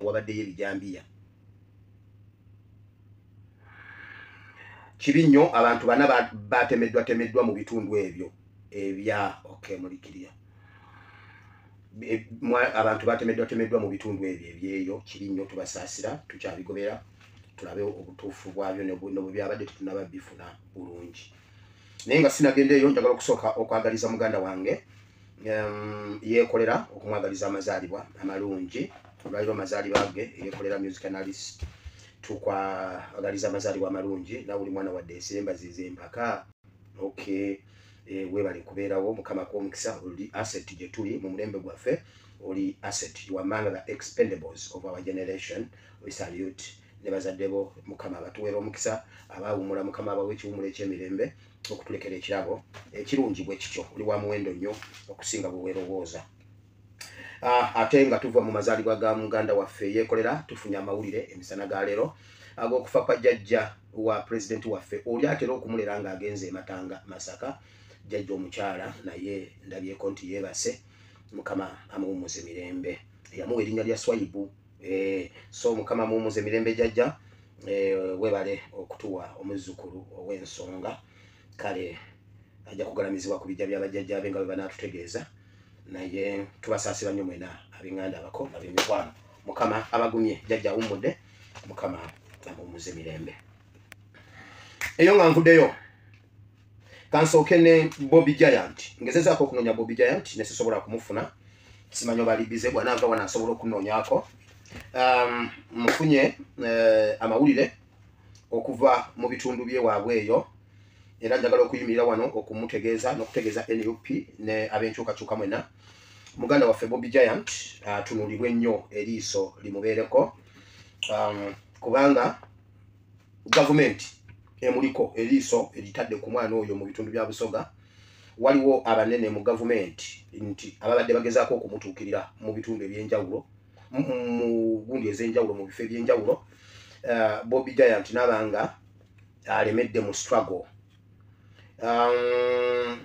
Wabaddeyo ebijambiya. Kibi nnyo, abantu bana batemeddwa temeddwa mu bitundu ebyo ebya, okay, mulikiriya. Abantu batemeddwa temeddwa mu bitundu ebyo ebyeyo. Kibi nnyo, tubasaasira, tukyabigobera tulabe obutuufu bwabyo ne bwe byabadde tetunaba bifuna bulungi. Naye nga sinagenda eyo, njagala okusooka okwagaliza muganda wange Yeekolera, okumwagaliza amazaalibwa amalungi. Olwaliro amazaalibwa ge, Yeekolera music analyst, tukwagaliza amazaalibwa amalungi. Nawe oli mwana wadde ensemba zezempaka. Okay, weebale kubeerawo, Mukama akuwe omukisa. Oli asset gye tuli mu mulembe gwaffe, oli asset. You are among the expendables of our generation. We salute ne bazadde bo, Mukama abatuweera omukisa. Abaawummula, Mukama abawa ekiwumulo ekyemirembe, okutulekera ekirabo ekirungi bwe kityo. Oli wa muwendo nnyo okusinga bwe weerowooza. Ate nga tuva mu mazaalibwa ga muganda waffe Yeekolera, tufunye amawulire emisana ga leero ag'okufa kwa jjajja wa pulezidenti waffe, oli atera okumulera ng'agenze ematanga Masaka, jjajja omukyala, naye ndabyeko nti yeebase. Mukama amuwummuze mirembe. Yamuwa erinnya lya Swayibu. So Mukama amuwummuze mirembe jjajja. Weebale okutuwa omuzzukulu ow'ensonga. Kale ajja kugalamizibwa ku bijja by'abajjajjaabe nga bwe banaatutegeeza, naye tubasaasira nnyo mwena ab'eŋŋanda, abako, ab'emikwano. Mukama abagumye. Jjajja awummudde, Mukama amuwummuze mirembe. Eyo nga nvuddeyo, kansooke ne Bobby Giant. Ngezezaako okunoonya Bobby Giant ne sisobola kumufuna, simanyi oba ali busy. Bw'anaava wano asobola okunoonyaako. Mufunye amawulire okuva mu bitundu byewaabwe eyo, era njagala okuyimirira wano okumutegeeza n'okutegeeza NUP ne ab'enkyukakyuka mwenna, muganda waffe Bobby Giant atunuulibwe nnyo, eriiso limubeereko, kubanga gavumenti emuliko eriiso eritadde ku mwana oyo. Mu bitundu bya Busoga waliwo abanene mu gavumenti nti ababadde bagezaako okumutuukirira mu bitundu ebyenjawulo, mu gundi ez'enjawulo, mu bifo ebyenjawulo. Bobby Giant n'abanga alemedde mu struggle.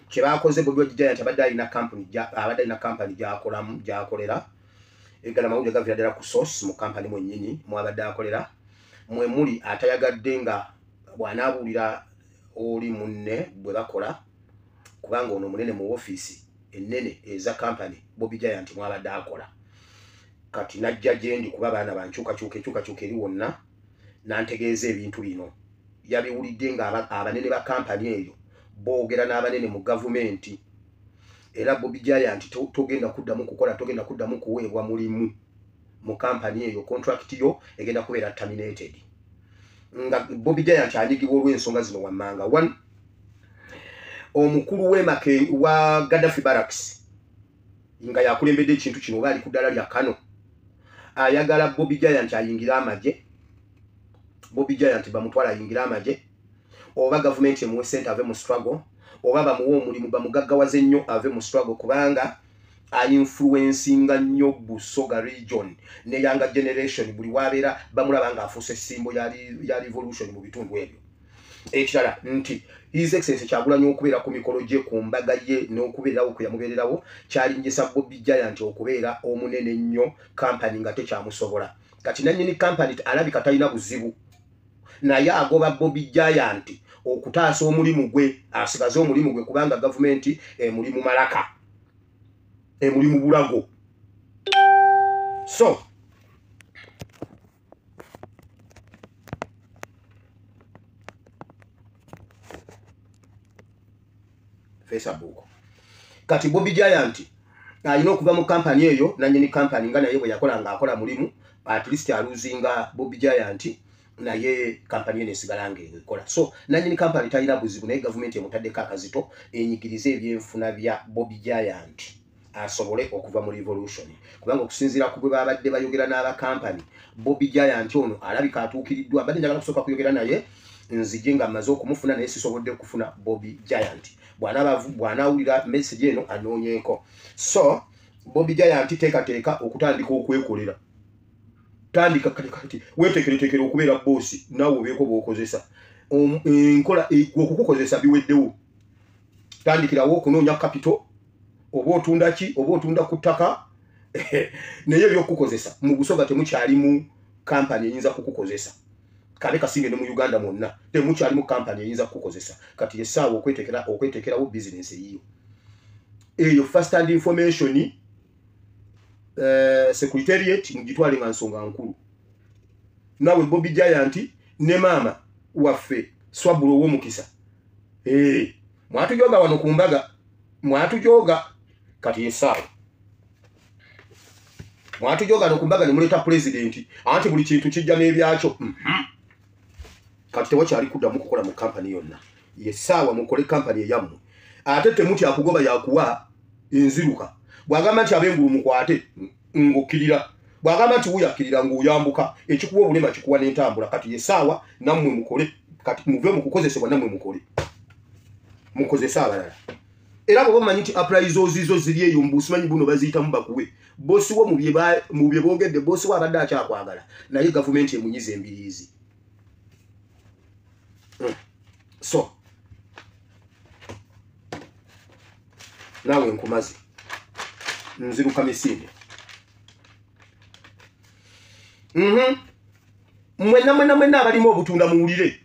Kyebakoze, Bobby Giant abadde alina company, abadde alina company gyakolamu, gyakolera. Egala mawulire gavira ddala ku source mu company mwennyini mwabadde akolera, mwe muli atayagadde nga bw'anaabuulira oli munne bwe bakola, kubanga ono munene mu ofiisi ennene eza company Bobby Giant mwabadde akola. Kati najja gye ndi, kuba baana bankyukakyuka, enkyukakyuka eri wonna, n'antegeeza ebintu bino. Yabiwulidde nga abanene ba kampani eyo boogera n'abanene mu gavumenti, era Bobby Giant togenda kuddamu kukola, togenda kuddamu kuweebwa mulimu mu kampani eyo, contract yo egenda kubeera terminated. Nga Bobby Giant anyigibwa olw'ensonga zino wammanga. One, omukulu w'emake wa Gaddafi Barracks nga yakulembedde ekintu kino, oba ali ku ddala lya kano, ayagala Bobby Giant ayingire amagye. Bobby Giant bamutwala ayingire amagye, oba gavumenti emuwe sente ave mu struggle, oba bamuwe omulimu bamugaggawaze nnyo ave mu struggle, kubanga ainfluencinga nnyo Busoga region ne younger generation. Buli wabeera bamulaba nga afuuse symbol ya revolution mu bitundu ebyo. Ekirala nti His Excellence Kyagulanyi okubeera ku mikolo gye, ku mbaga ye, n'okubeerawo kwe yamubeererawo, kyalinnyisa Bobby Giant okubeera omunene ennyo kampani nga tekyamusobola. Kati nannyini kampani alabika talina buzibu, naye agoba Bobby Giant okutaasa omulimu gwe, asigaze omulimu gwe, kubanga gavumenti emuli mu malaka, emuli mu bulago. So Facebook, kati Bobby Giant alina okuva mu kampani eyo. Nanyini kampani nga naye bwe yakola ng'akola mulimu, at least aluzinga Bobby Giant, naye kampani eno esigala nga ekola. So nanyini kampani talina buzibu, naye gavumenti emutaddeko akazito enyigirize ebyenfuna bya Bobby Giant asobole okuva mu revolution, kubanga okusinziira ku bwe babadde bayogera n'abakampani, Bobby Giant ono alabika atuukiriddwa. Mbadde njagala kusooka kuyogera naye nzije nga mmaze okumufuna, naye sisobodde okufuna Bobby Giant. Bw'anaawulira message eno anoonyeeko. So Bobby Giant, teekateeka okutandika okwekolera, tandika kati, weeteekereteekere okubeera boss, naawe obeeko bw'okozesa enkola gwe okukukozesa biweddewo. Tandikirawo okunoonya capital, oba otunda ki, oba otunda ku ttaka, Naye ebyokukozesa mu Busoga temukyalimu kampani eyinza kukukozesa. Kabe kasinge ne mu Uganda mwonna temukyalimu kampani eyinza kukukozesa. Kati essaawa okwetekerawo bizinensi eyiyo. Eyo first hand information secretariat mugitwale nga nsonga nkulu. Nawe Bobby Giant ne maama waffe Swabulo ow'omukisa, mwatujoga wano ku mbaga, mwatujoga. Kati essaawa mwatujoga no ku mbaga ne muleeta pulezidenti, anti buli kintu kijja n'ebyakyo. Kati tewakyali kuddamu kukola mu kampani yonna. Yessaawa mukole kampani eyammwe. Ate temutya kugoba yakuwa enziruka. Bw'agamba nti ab'engulu mukwate, ng'okkirira. Bw'agamba nti wuyakkirira, ng'oyambuka. Ekikuwa obulema kikuwa n'entambula. Kati yessaawa nammwe mukole. Kati muve mu kukozesebwa, nammwe mukole, mukozese abalala. Era bw'oba omanyi nti appraisals zo ziri eyo, mbu simanyi buno baziyitamu bakuwe, boss wo mu bye boogedde, boss wo abadde akyakwagala, naye gavumenti emunyiza embiriizi. So naawe nkumaze, nziruka misinde. Mwenna mwenna mwenna abalimu obutunda muwulire.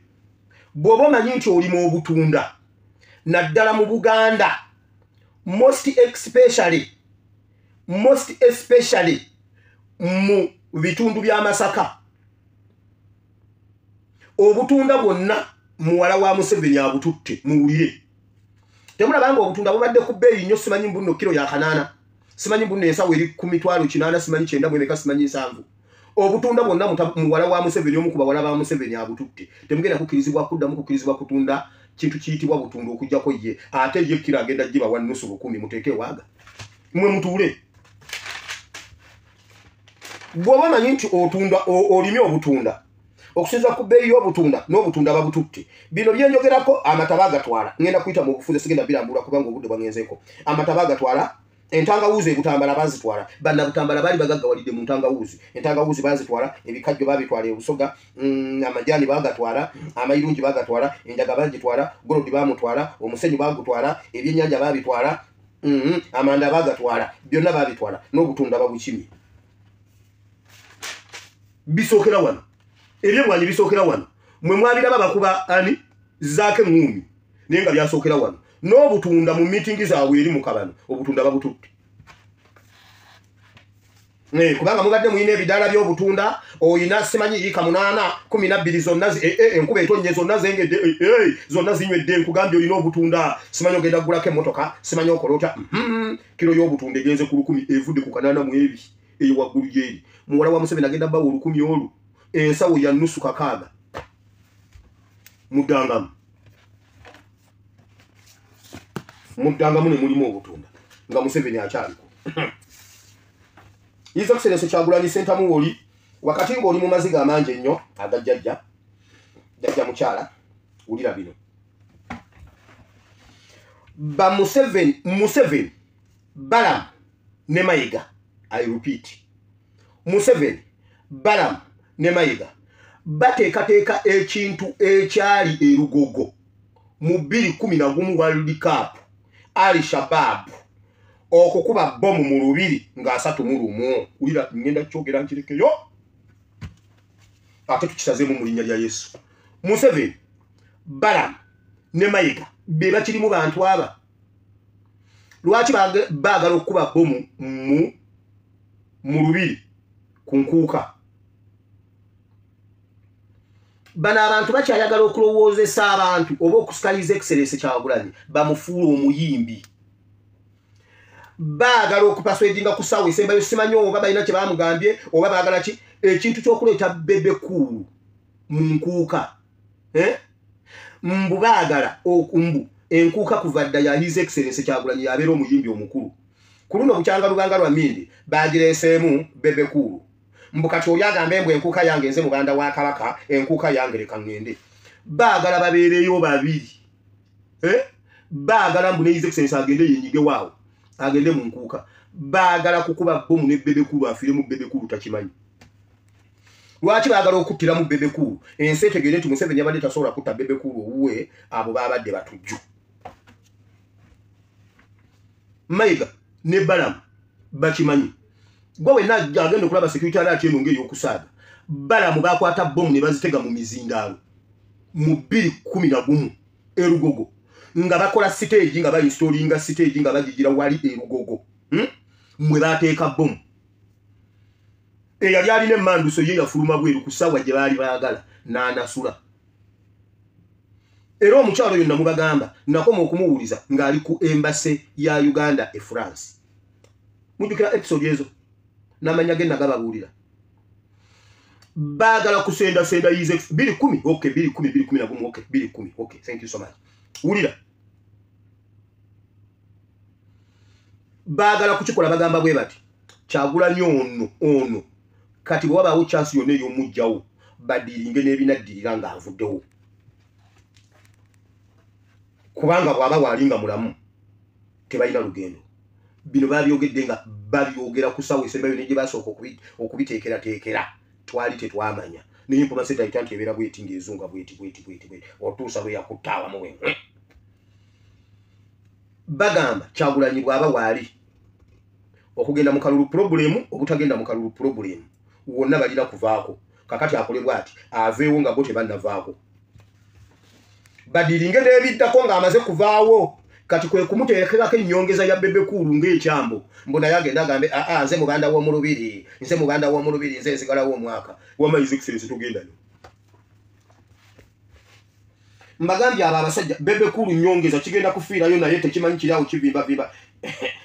Bw'oba omanyi nti olimu obutunda naddala mu Buganda, most especially mu bitundu bya Masaka, obutunda bwonna muwala wa Museveni abututte. Muwulire, temulaba nga obutunda bubadde ku bbeeyi nnyo? Simanyi mbuno kiro ya 800, simanyi mbuno ensawo eri ku 800,000, simanyi 90 mu emeka, simanyi 70. Obutunda bwonna muwala wa Museveni, omu ku bawala ba Museveni abututte. Temugenda kukkirizibwa kuddamu kukkirizibwa kutunda kintu kiyitibwa butunda okuggyako ye. Ate ye kiro agenda giba wa nusu 1000. Muteeke ewaaga mwe mutuule. Bw'oba manyi nti otunda, olimye obutunda, okusinza ku bbeeyi y'obutunda n'obutunda babututte. Bino byenjogerako, amataba agatwala, ngenda kuyita mu bufuze, sigenda birambulwa kubanga obudde bwangenzeeko. Amataba agatwala, entangawuzi ebutambala bazitwala. Bannabutambala baali bagaggawalidde mu ntangawuzi, entangawuzi bazitwala. Ebikajjo babitwala ebusoga, amajaani bagatwala, amayirungi bagatwala, enjaga bagitwala, gold bamutwala, omusenyu bagutwala, ebyennyanja babitwala, amanda bagatwala, byonna babitwala, n'obutunda babukimye. Bisookera wano, ebyebwanyi bisookera wano. Mwe mwabiraba bakuba ani zaake ŋŋuumi, naye nga byasookera wano n'obutunda. Mu miitingi zaabwe eri mu kabano, obutunda babututte. Kubanga mubadde muyina ebidaala by'obutunda, oyina simanyi yiika 8 12, zonna enkuba etonnye, zonna zengedde, zonna zinywedde. Nkugambye olina obutunda, simanyi ogenda kugulako emmotoka, simanyi okola otya. Kiro y'obutunda egenze ku 1000, evudde ku kanaana mu ebi eyo waggulu gyeri. Muwala wa Museveni agenda bawa 1000 olwo, ensawo ya nusu 6,000. Muddangamu, muddangamu ne mulimu obutunda nga Museveni akyaliko. His Excellency Kyagulanyi Ssentamu, oli wakati ng'oli mu maziga amangi ennyo agajjajja jjajja mukyala, wulira bino. Ba Museveni, Museveni, Balamu ne Mayiga, I repeat, Museveni, Balamu ne Mayiga bateekateeka ekintu ekyali erugogo mu 2011 World Cup, Al Shabab okukuba bomu mu lubiri nga 31. Wulira, ngenda kyogera nkirekeyo, ate tukisazeemu mu linnya lya Yesu. Museveni, Balamu ne Mayiga be bakirimu. Bantu aba lwaki baagala okukuba bomu mu lubiri ku nkuuka? Bano abantu bakyayagala okulowoozesa abantu oba okusikaliza Excellence Kyagulanyi bamufuula omuyimbi. Baagala okupersuadinga ku ssaawa esembayo. Simanyi oba balina kye bamugambye oba baagala ki. Ekintu ky'okuleeta Bebe Cool mu nkuuka, eh? Mbu baagala mbu enkuuka kuva dda ya His Excellence Kyagulanyi, yabeera omuyimbi omukulu. Ku luno bukyanga lubanga lwa mindi bagireeseemu Bebe Cool. Mbu kati oli agambe mbu enkuuka yange, nze muganda wa Kabaka, enkuuka yange leka ŋŋende. Baagala babeereyo babiri, eh? Baagala mbu ne His Excellence agende yenyige waawo, agende mu nkuuka. Baagala kukuba bomu ne Bebe Cool afiire mu Bebe Cool takimanyi. Lwaki baagala okuttiramu Bebe Cool? Ensi etegeere nti Museveni yabadde tasobola kutta Bebe Cool owuwe. Abo babadde batujju. Mayiga ne Balamu bakimanyi. Gwe wenna agenda okulaba security alert eno ng'ey'okusaaga. Balamu bakwata bomu ne bazitega mu mizindaalo mu 2011 e Lugogo, nga bakola stage, nga bainstalinga stage, nga bagigira wali e Lugogo, Mwe bateeka bomu. Eyali alina emmanduso ye yafuluma bweru ku ssaawa gye baali baagala n'anasula. Era omukyalo oyo namubagamba, nakoma okumuwuliza ng'ali ku embassy ya Uganda e France. Mujjukira episode ezo n'amanya ge nagababuulira. Baagala kusendasenda yize 210. Okay, 210, 211. Okay, 210. Okay, thank you so much. Wulira, baagala kukikola, bagamba bwe bati, Kyagulanyi ono ono kati bwe wabaawo chance yonna ey'omuggyawo, badiringe n'ebinaddirira ng'avuddewo, kubanga bw'aba waali nga mulamu tebalina lugendo. Bino babyogedde nga babyogera ku ssaawa esembayo, ne gye basooka okubiteekerateekera twali tetwamanya. Naye mpoma setaita nti ebeera bweti ng'ezunga bweti bweti bweti bweti otuusa lwe yakutta awamu bwe. Bagamba Kyagulanyi bw'aba waali, okugenda mu kalulu problem, obutagenda mu kalulu problem, wonna balina kuvaako. Kakati akolebwa ati aveewo nga bo tebannavaako, badiringe n'ebiddako ng'amaze kuvaawo. Kati kwe kumuteekerako ennyongeza ya Bebe Cool ng'ekyambo, mbu naye agenda agambe, "Aa, nze muganda w'omu lubiri, nze muganda w'omu lubiri, nze nsigalawo omwaka." Wama His Excellence tugendayo. Mbagambye abo abasajja, Bebe Cool nnyongeza kigenda kufiirayo, naye tekimanyi kiri awo kivimbavimba,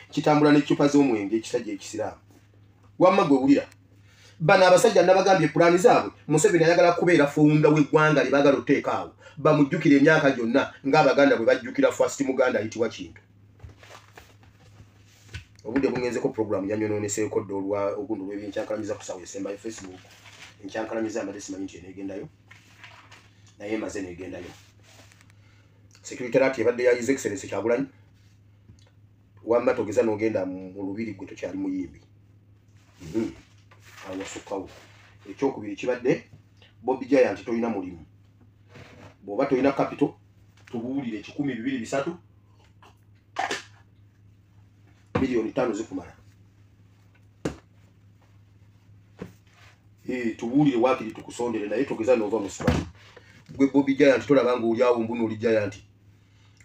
kitambula n'eccupa z'omwenge, ekisajja ekisiraamu. Wamma gwe wulira bano abasajja, nabagambye pulaani zaabwe. Museveni ayagala kubeera founder w'eggwanga lye baagala otuteeka awo, bamujjukira emyaka gyonna ng'Abaganda bwe bajjukira first Muganda ayitibwa Kintu. Obudde bungenzeko, programu yanyonooneseeko dda olwa ogundi olw'ebyenkyankalamiza ku ssaawa esembayo. Facebook enkyankalamiza, mbadde simanyi nti eneegendayo, naye emaze neegendayo. Security alert ebadde ya His Excellence Kyagulanyi. Wamma togeza n'ogenda mu lubiri, gwe tokyali muyimbi. Awasukkawo. Ekyokubiri kibadde Bobi Giant, tolina mulimu. Bw'oba tolina capital, tubuulire, ekikumi, bibiri, bisatu, 5 miliyoni zikumala. Tubuulire waakiri tukusondere, naye togeza n'ova mu struggle. Gwe Bobi Giant, tolaba ng'oli awo mbuno oli giant,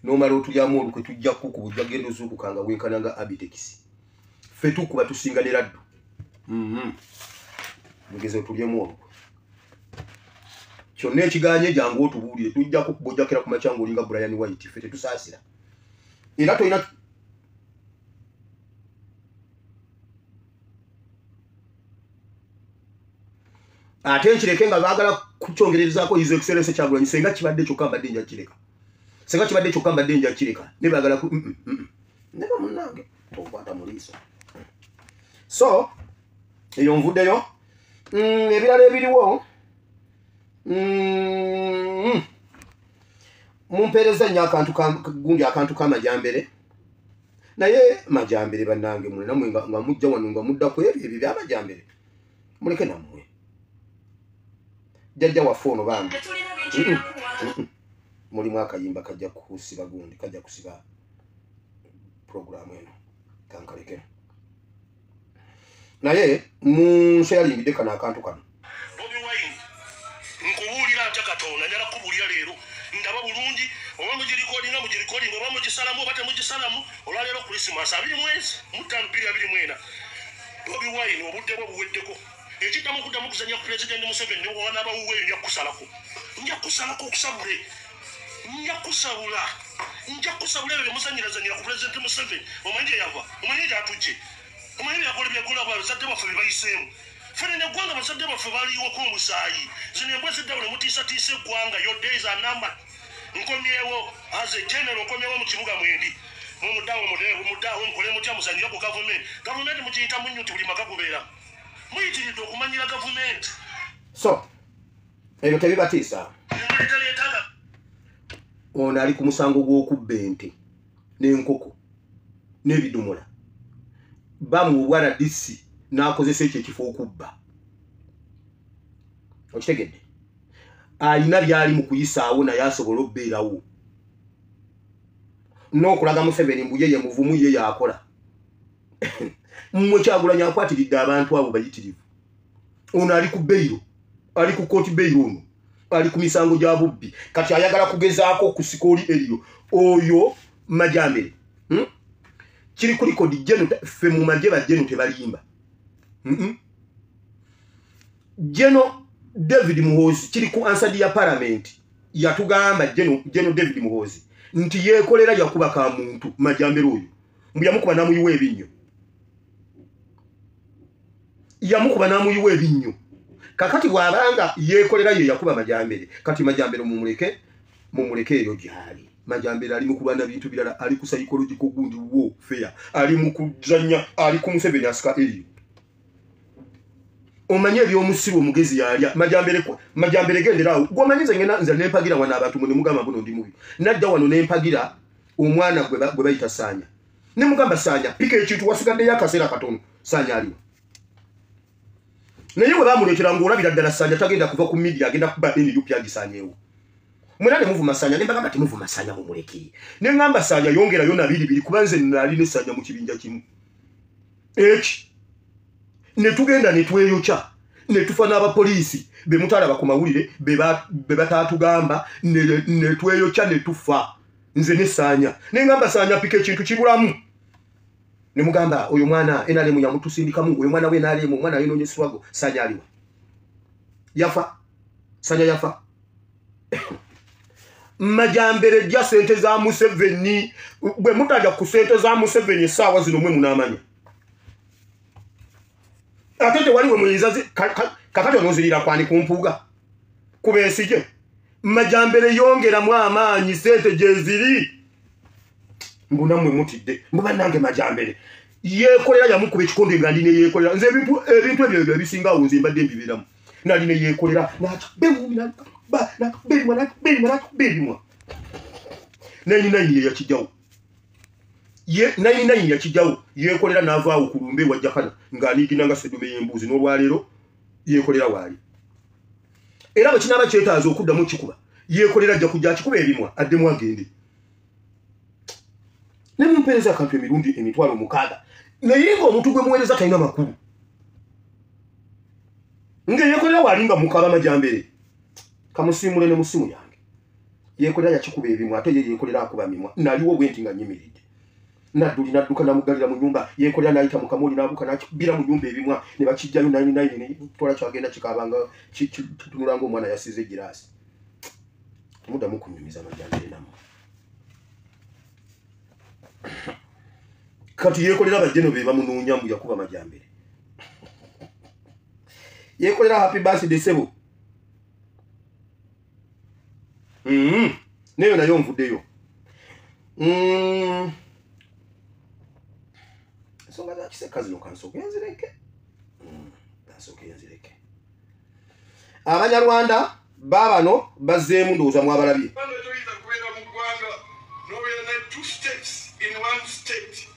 n'omala otulyamu olukwe, tujja kukuba, ojja genda ozuukuka nga wenkana nga Abitex. Ffe tukuba tusinga ne laddu. Mugeze otulyemu olukwe, kyonna ekiganye jangu otubuulire, tujja kukuba, ojjakera ku makya ng'olinga Brian White. Ffe tetusaasira era tolina. Ate nkireke nga baagala kukyongerezaako His Excellence Kyagulanyi. Senga kibadde kyokka mbadde nja kireka, senga kibadde kyokka mbadde nja kireka, ne baagala ku neba munnange tokwata mu liiso. So eyo nvuddeyo. Ebirala ebiriwo, mumpeereza nnyo akantu gundi, akantu k'amajambere. Naye majambere bannange, mule nammwe nga mujja wano nga mudda ku ebyo ebyo byamajambere, muleke nammwe. Jjajja waffe ono bambi, mulimu akayimba kajja kusiba gundi, kajja kusiba puroguramu eno, kankaleke. Naye munshayaringidde kano akantu kano. Bobi Wine, nkubuulira ntya Katonda, njala kubuulira leero ndaba bulungi, oba mugirikodinga mugirikodinga, oba mugisalamu oba temugisalamu. Olwaleero Krisimas 25/5/2024, Bobi Wine obudde bwe buweddeko. Ekiddamu okuddamu okuzanya Pulezidenti Museveni newanaabawuweeyo, nja kukusalako, nja kukusalako okusabule, nja kusabula, nja kusabula. Ebyo byemuzanyirazanyira ku Pulezidenti Museveni, omanyi gye yava, omanyi gyatujje, omanyi byakola, byakola bazadde baffe bye bayiseemu. Fene neggwanga bazadde baffe baliiwako omusaayi. Zino embwa eziddawo ne mutiisatiisa eggwanga, your days are numbered. Nkomyewo as a general, nkomyewo mu kibuga mwendi. Mumuddawo, muddawo, mukole mutya, muzanyire ku gavumenti. Gavumenti mugiyita munyuti, buli maka gubeera muyitiridde okumanyira gavumenti. So ebyo tebibatiisa. Nemuleetaleetaga. Ono ali ku musango gw'okubba ente n'enkoko n'ebidomola, bamuwa RDC n'akozesa ekyo ekifo okubba. Okitegedde? Alina byali mu kuyisaawo, naye asobole obbeerawo n'okulaga Museveni mbu ye ye muvumu, ye yakola. Mmwe Kyagulanyi akwatiridde abantu abo bayitirivu. Ono ali ku bail, ali ku court bail, ono ali ku misango gya bubbi. Kati ayagala kugezaako okusika oli eriyo oyo Majambere. Kiri ku record. Geno ffe mu magye bajeno tebalimba. Geno David Muhoozi, kiri ku Hansard ya parliament, yatugamba Geno David Muhoozi nti yeekolera yakuba ka muntu Majambere oyo, mbu yamukuba n'amuyiwa ebinnyo, yamukuba n'amuyiwa ebinnyo. Kakati bw'abanga yeekolera ye yakuba Majambere, kati Majambere mumuleke, mumuleke eyo gy'ali. Majambere ali mu kulwana bintu birala, ali ku psychological gundi warfare, ali mu kuzannya, ali ku Museveni asika eriyo. Omanye ebyomusiru omugezi yalya. Majambere, Majambere genderawo. Gwomanyi nze ngenda nze nempagira wano abantu mwe ne mugamba buno ndi mubi. Najja wano nempagira omwana gwe bayita Saanya, ne mugamba, "Saanya, pika ekintu, wasigaddeyo akaseera katono." Saanya aliwo, naye bwe bamuleetera ng'olabira ddala Saanya tagenda kuva ku media, agenda kuba NUP agisaanyeewo. Mwena ne muvuma Saanya, ne mbagamba temuvuma Saanya, mumuleke. Ne ŋŋamba, "Saanya, yongerayo na biri biri," kuba nze nali ne Saanya mu kibinja kimu eki, ne tugenda ne tweyokya ne tufa n'abapoliisi be mutalaba ku mawulire be bataatugamba, ne tweyokya ne tufa nze ne Saanya. Ne ŋŋamba, "Saanya, pika ekintu kibulamu." Ne mugamba oyo mwana NRM yamutusindikamu, oyo mwana we NRM, omwana yonoonye struggle. Saanya aliwa? Yafa. Saanya yafa. Majambere, jja sente za Museveni. Bwe mutajja ku sente za Museveni essaawa zino, mwe munaamanya ate tewali we muyinza. Kakati onoozirira kwani ku Mpuuga kubeesije? Majambere, yongeramu amaanyi, sente gyeziri. Mbu nammwe mutidde, mbu bannange Majambere yeekolera yamukuba ekikonde nga ndi neyeekolera. Nze ebintu ebyo ebyo ebisinga awo nze mbadde mbibeeramu. Nali neyeekolera nakuba ebimwa, nakuba ebimwa, nakuba ebimwa. 99 ye yakijjawo ye 99 yakijjawo. Yeekolera n'avaawo ku lumbe wajjakana ng'aniigina nga seddume y'embuzi. N'olwaleero yeekolera waali, era bwe kinaaba kyetaaza okuddamu kikuba, yeekolera ajja kujja akikuba ebimwa addemu agende. Ne mumpeereza akantu emirundi 60,000, naye ng'omuntu gwe muweereza talina makulu, ng'eyeekolera waali nga mukaba. Majambere kamusiimule ne mu ssimu yange. Yeekolera yakikuba ebimwa, ate ye yeekolera akuba mimwa. Naliwo bwe nti nga nyimiridde, nadduli nadduka namugalira mu nyumba. Yeekolera n'ayita mu kamooli n'abuuka n'akibira mu nyumba ebimwa ne bakijjayo 99 ne twala kyagenda kikaabanga kitunula ng'omwana yasize egiraasi. Temuddamu kunyumiza Majambere nammwe. Kati yeekolera bajjeno be bamunoonya mbu yakuba Majambere. Yeekolera, happy birthday sebo. Neyo nayo nvuddeyo. Ensonga za Kiseka zino kansooke nzireke. Kansooke nzireke. Abanyarwanda baabano bazzeemu, ndowooza mwabalabye. Bano toyinza kubeera mu ggwanga n'obeera ne two states in one state,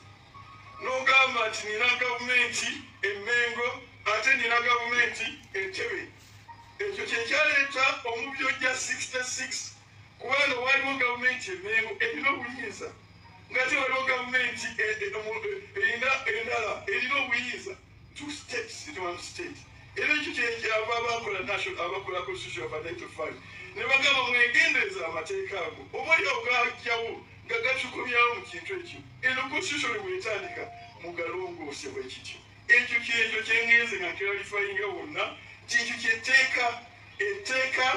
n'ogamba nti nina gavumenti Emmengo ate nina gavumenti Entebe. Ekyo kyekyaleeta omubyo gya 66, kubanga waliwo gavumenti Emmengo erina obuyinza, nga te waliwo gavumenti erina endala erina obuyinza. Two states in one state. Era ekyo kyekyava abakola national, abakola constitution of 95 ne bagamba mwegendereza amateeka ago, oba oli ogajjawo nga gatukomyawo mu kintu ekyo. Eno constitution bwetandika mugalongoose bwe kityo. Ekyo kyekyo kyengenze nga clarifyinga wonna kintu kyetteeka, etteeka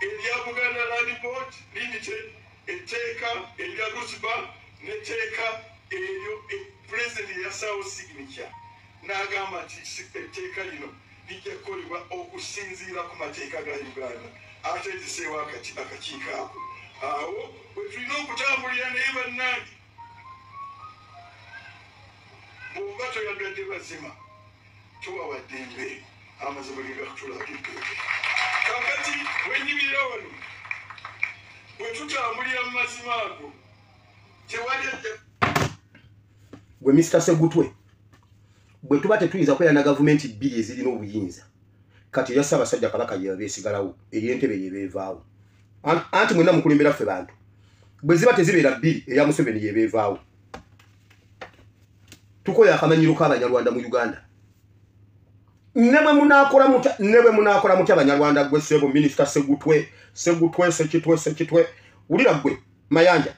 erya Buganda Land Board Limited, etteeka erya RUSBA n'etteeka eryo President yasaawo signature n'agamba nti etteeka lino lijja kukolebwa okusinziira ku mateeka ga Uganda, ate ziseewo akakiiko ako. Awo bwe tulina okutambulira. Naye bannange, bw'oba toyagadde mazima, towa waddembe amazima ge gakutulagidde. Kakati wenyimirira wano, bwe tutambulira mu mazima ago, tewali ajja Gwe Mr Segutwe, bwe tuba tetuyinza kubeera na gavumenti bbiri ezirina obuyinza, kati eya Ssaabasajja Kabaka yeba esigalawo, ey'entebe yeba evaawo. Anti mwenna mukulembera ffe bantu. Bwe ziba tezibeera bbiri, eya Museveni yeba evaawo. Tukoye akamanyiro k'Abanyarwanda mu Uganda. Nemwe munakola mutya, nemwe munakola mutya Abanyarwanda gwe sebo Minisita Segutwe, Segutwe, Sekitwe, Sekitwe, wulira gwe Mayanja.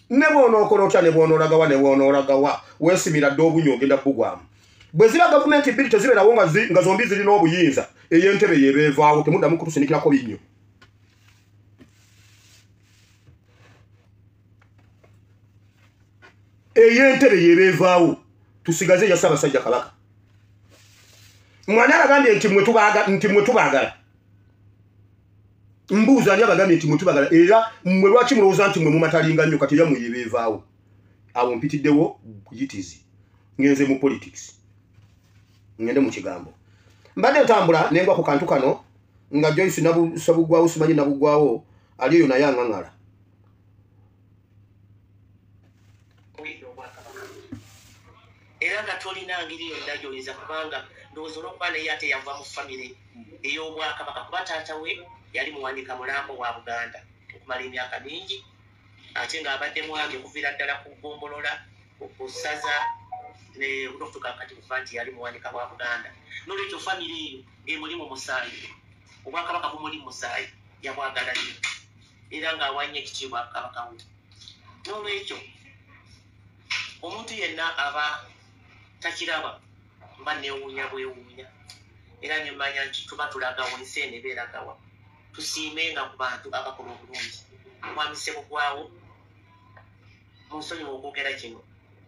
Ne bw'onookola otya, ne bw'onoolagawa, ne bw'onoolagawa, weesimira dda obunnya ogenda bugwamu. Bwe ziba gavumenti bbiri tezibeerawo nga zombi zirina obuyinza, ey'entebe yebeevaawo, temuddamu kutusinikirako binnyo. Ey'entebe yebeevaawo, tusigaze eya Ssaabasajja Kabaka. Mwana alagambye nti mwe tubaagala. Mbuuza ani abagambye nti mwe tubaagala, era mmwe lwaki mulowooza nti mwe mumatalinga nnyo kati yammwe yebeevaawo. Awo mpitiddewo yitizi, ngenze mu politics, ngende mu kigambo. Mbadde ntambula ne ngwa ku kantu kano nga Joyce Nabugwawo, simanyi Nabugwawo ali eyo naye aŋŋaŋala. Era nga tolina ngeri yonna gy'oyinza, kubanga ndowooza olw'okuba naye ate yava mu famire ey'Obwakabaka, kuba taata we yali muwanika mulambo wa Buganda okumala emyaka mingi, ate ng'abadde mwami okuviira ddala ku ggombolola, ku ssaza, n'okutuuka kati kuva nti yali muwanika wa Buganda. N'olwekyo famire eyo ng'emuli mu musaayi, Obwakabaka bumuli mu musaayi, yabwagala nnyo era ng'awa nnyo ekitiibwa Kabaka we. N'olwekyo omuntu yenna aba takiraba mba neewuunya bwewuunya, era ne mmanya nti tuba tulagawa, ensi eno eba eragawa. Tusiimenga ku bantu abakola obulungi. Omwami Ssebugwawo, mu nsonyiwa okwogera kino,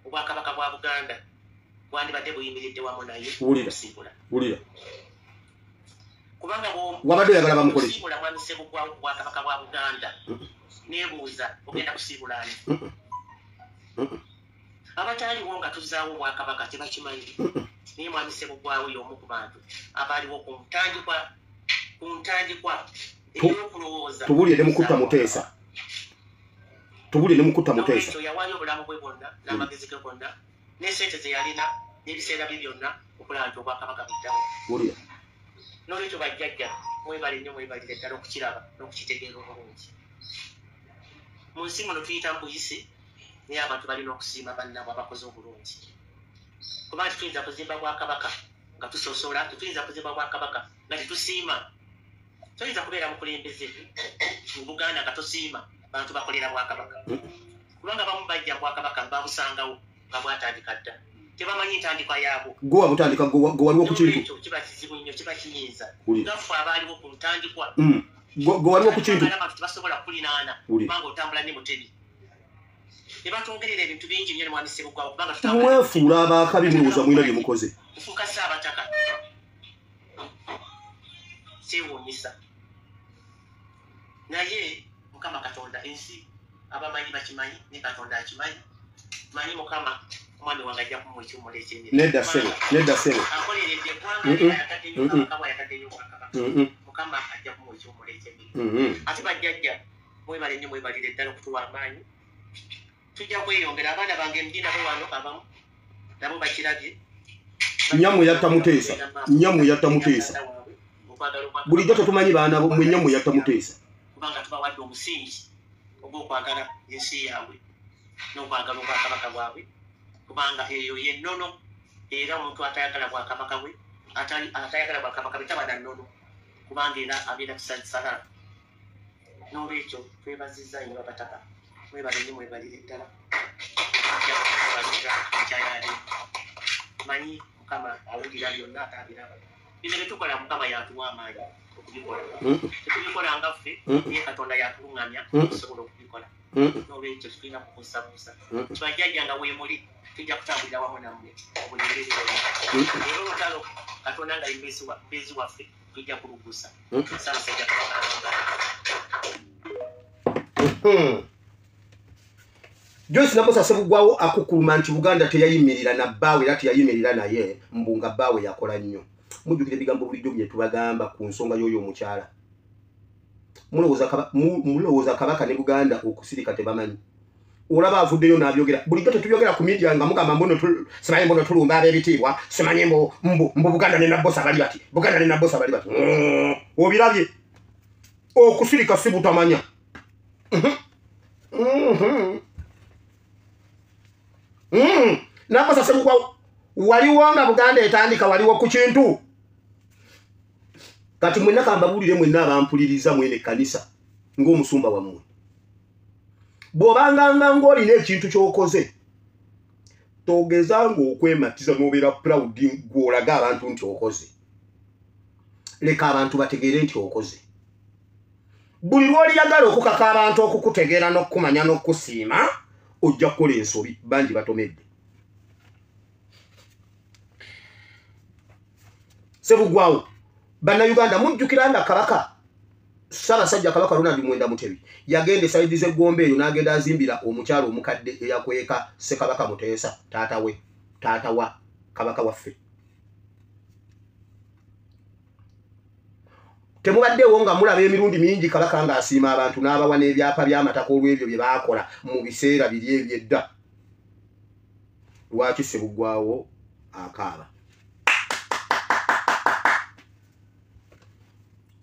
Obwakabaka bwa Buganda bwandibadde buyimiridde wamu naye okusiibula. Wulira. Kubanga wabadde oyagala bamukole ki? Kusiibula Mwami Ssebugwawo ku Bwakabaka bwa Buganda, neebuuza ogenda kusiibula ani? Abataaliwo nga tuzaawo Obwakabaka tebakimanyi, naye Mwami Ssebugwawo y'omu ku bantu abaaliwo ku ntandikwa ey'okulowooza. Tubulire ne mukutta Muteesa. Tubulire ne mukutta Muteesa. N'olwekyo yawaayo obulamu bwe bwonna n'amagezi ge gonna n'essente ze yalina n'ebiseera bye byonna okulaba nti Obwakabaka buddawo. Wulira. N'olwekyo bajjajja mwebale nnyo, mwebalire ddala okukiraba n'okukitegeera obulungi. Mu nsi muno tuyita mu buyisi, naye abantu balina okusiima bannaabwe abakoze obulungi. Kubanga tetuyinza kuzimba Bwakabaka nga tusosola, tetuyinza kuzimba Bwakabaka nga tetusiima. Toyinza kubeera mukulembeze mu Buganda nga tosiima bantu bakolera Bwakabaka. Kubanga abamu bajja Bwakabaka babusangawo nga bwatandika dda, tebamanyi ntandikwa yaabwo. Gwe wabutandika, gwe waliwo ku kintu. N'olwekyo kiba kizibu nnyo, kiba kinyiiza. Nga ffe abaaliwo ku ntandikwa. Gwe waliwo ku kintu. Abantu tebasobola kulinaana kubanga otambula ne Mutebi. Ne batwongerera ebintu bingi nnyo ne Mwami Ssebugwawo, kubanga tutambula. Mwefuula abaakabi, mulowooza mulina bye mukoze. Kufuuka Ssaabataka kyewuunyisa. Naye Mukama Katonda, ensi abamanyi bakimanyi, ne Katonda akimanyi. Manyi Mukama omwami wange ajja kumuwa ekiwummulo eky'emirembe. Nedda ssebo, nedda ssebo. Akoleredde eggwanga, ayagadde nnyo Kabaka we, ayagadde nnyo Obwakabaka. Mukama ajja kumuwa ekiwummulo eky'emirembe. Ate bajjajja mwebale nnyo, mwebalire ddala okutuwa amaanyi. Tujja kweyongera. Abaana bange ndi nabo wano, abamu nabo bakirabye. Nnyammwe yatta Muteesa, nnyammwe yatta Muteesa. Bulijjo tetumanyi baana bo, mmwe nnyammwe yatta Muteesa. Kubanga tubawadde omusingi ogw'okwagala ensi yaabwe n'okwagala Obwakabaka bwabwe, kubanga eyo ye nnono. Era omuntu atayagala Bwakabaka bwe, atayagala Bwakabaka bwe taba na nnono, kubanga era abeera kisala. N'olwekyo twebazizza nnyo abataka, mwebale nnyo, mwebalire ddala. Manyi Mukama awulira byonna ate abiraba. Bino bye tukola Mukama y'atuwa amaanyi okubikola. Tetubikola nga ffe, naye Katonda y'atuluŋŋamya okusobola okubikola. N'olwekyo tetulina kubuusabuusa. Tibajjajja nga weemuli, tujja kutambulira wamu nammwe mu buli ngeri yonna. Era olutalo Katonda nga ye mbeezi waffe, tujja kulugusa. Ssaabasajja Kabaka awangaale. Joyce Nabbosa Ssebugwawo akukkuluma nti Buganda teyayimirira na bbaawe, era teyayimirira naye, mbu nga bbaawe yakola nnyo. Mujjukira ebigambo bulijjo bye tubagamba ku nsonga y'oyo omukyala. Mulowooza Kabaka ne Buganda okusirika tebamanyi. Olaba avuddeyo n'abyogera. Bulijjo tetubyogera ku media nga mugamba mbu simanyi mbu tulumba ab'ebitiibwa, simanyi mbu Buganda ne Nabbosa bali bati, Buganda ne Nabbosa bali bati. Obirabye. Okusirika si butamanya. Nabbosa Ssebugwawo Waliwo nga Buganda etandika waliwo ku kintu. Kati mwenna kambabuulire mwenna abampuliriza mwene ekkanisa ng'omusumba wammwe. Bw'obanga ng'olina ekintu ky'okoze, togezanga okwematiza n'obeera proud gw'olaga abantu nti okoze. Leka abantu bategeere nti okoze. Buli lw'oliyagala okukaka abantu okukutegeera n'okukumanya n'okukusiima, ojja kukola ensobi, bangi batomedde. Ssebuggwawo, Bannayuganda mujjukira nga Kabaka Ssaabasajja Kabaka Ronald Mwenda Mutebi yagenda esayidi z'eggombe eyo n'agenda azimbira omukyalo omukadde eyakweka Ssekabaka Muteesa, taata we, taata wa Kabaka waffe. Temubaddeewo nga mulaba emirundi mingi Kabaka ng'asiima abantu n'abawa n'ebyapa by'amataka olw'ebyo bye baakola mu biseera biri eby'edda. Lwaki Ssebuggwawo akaaba?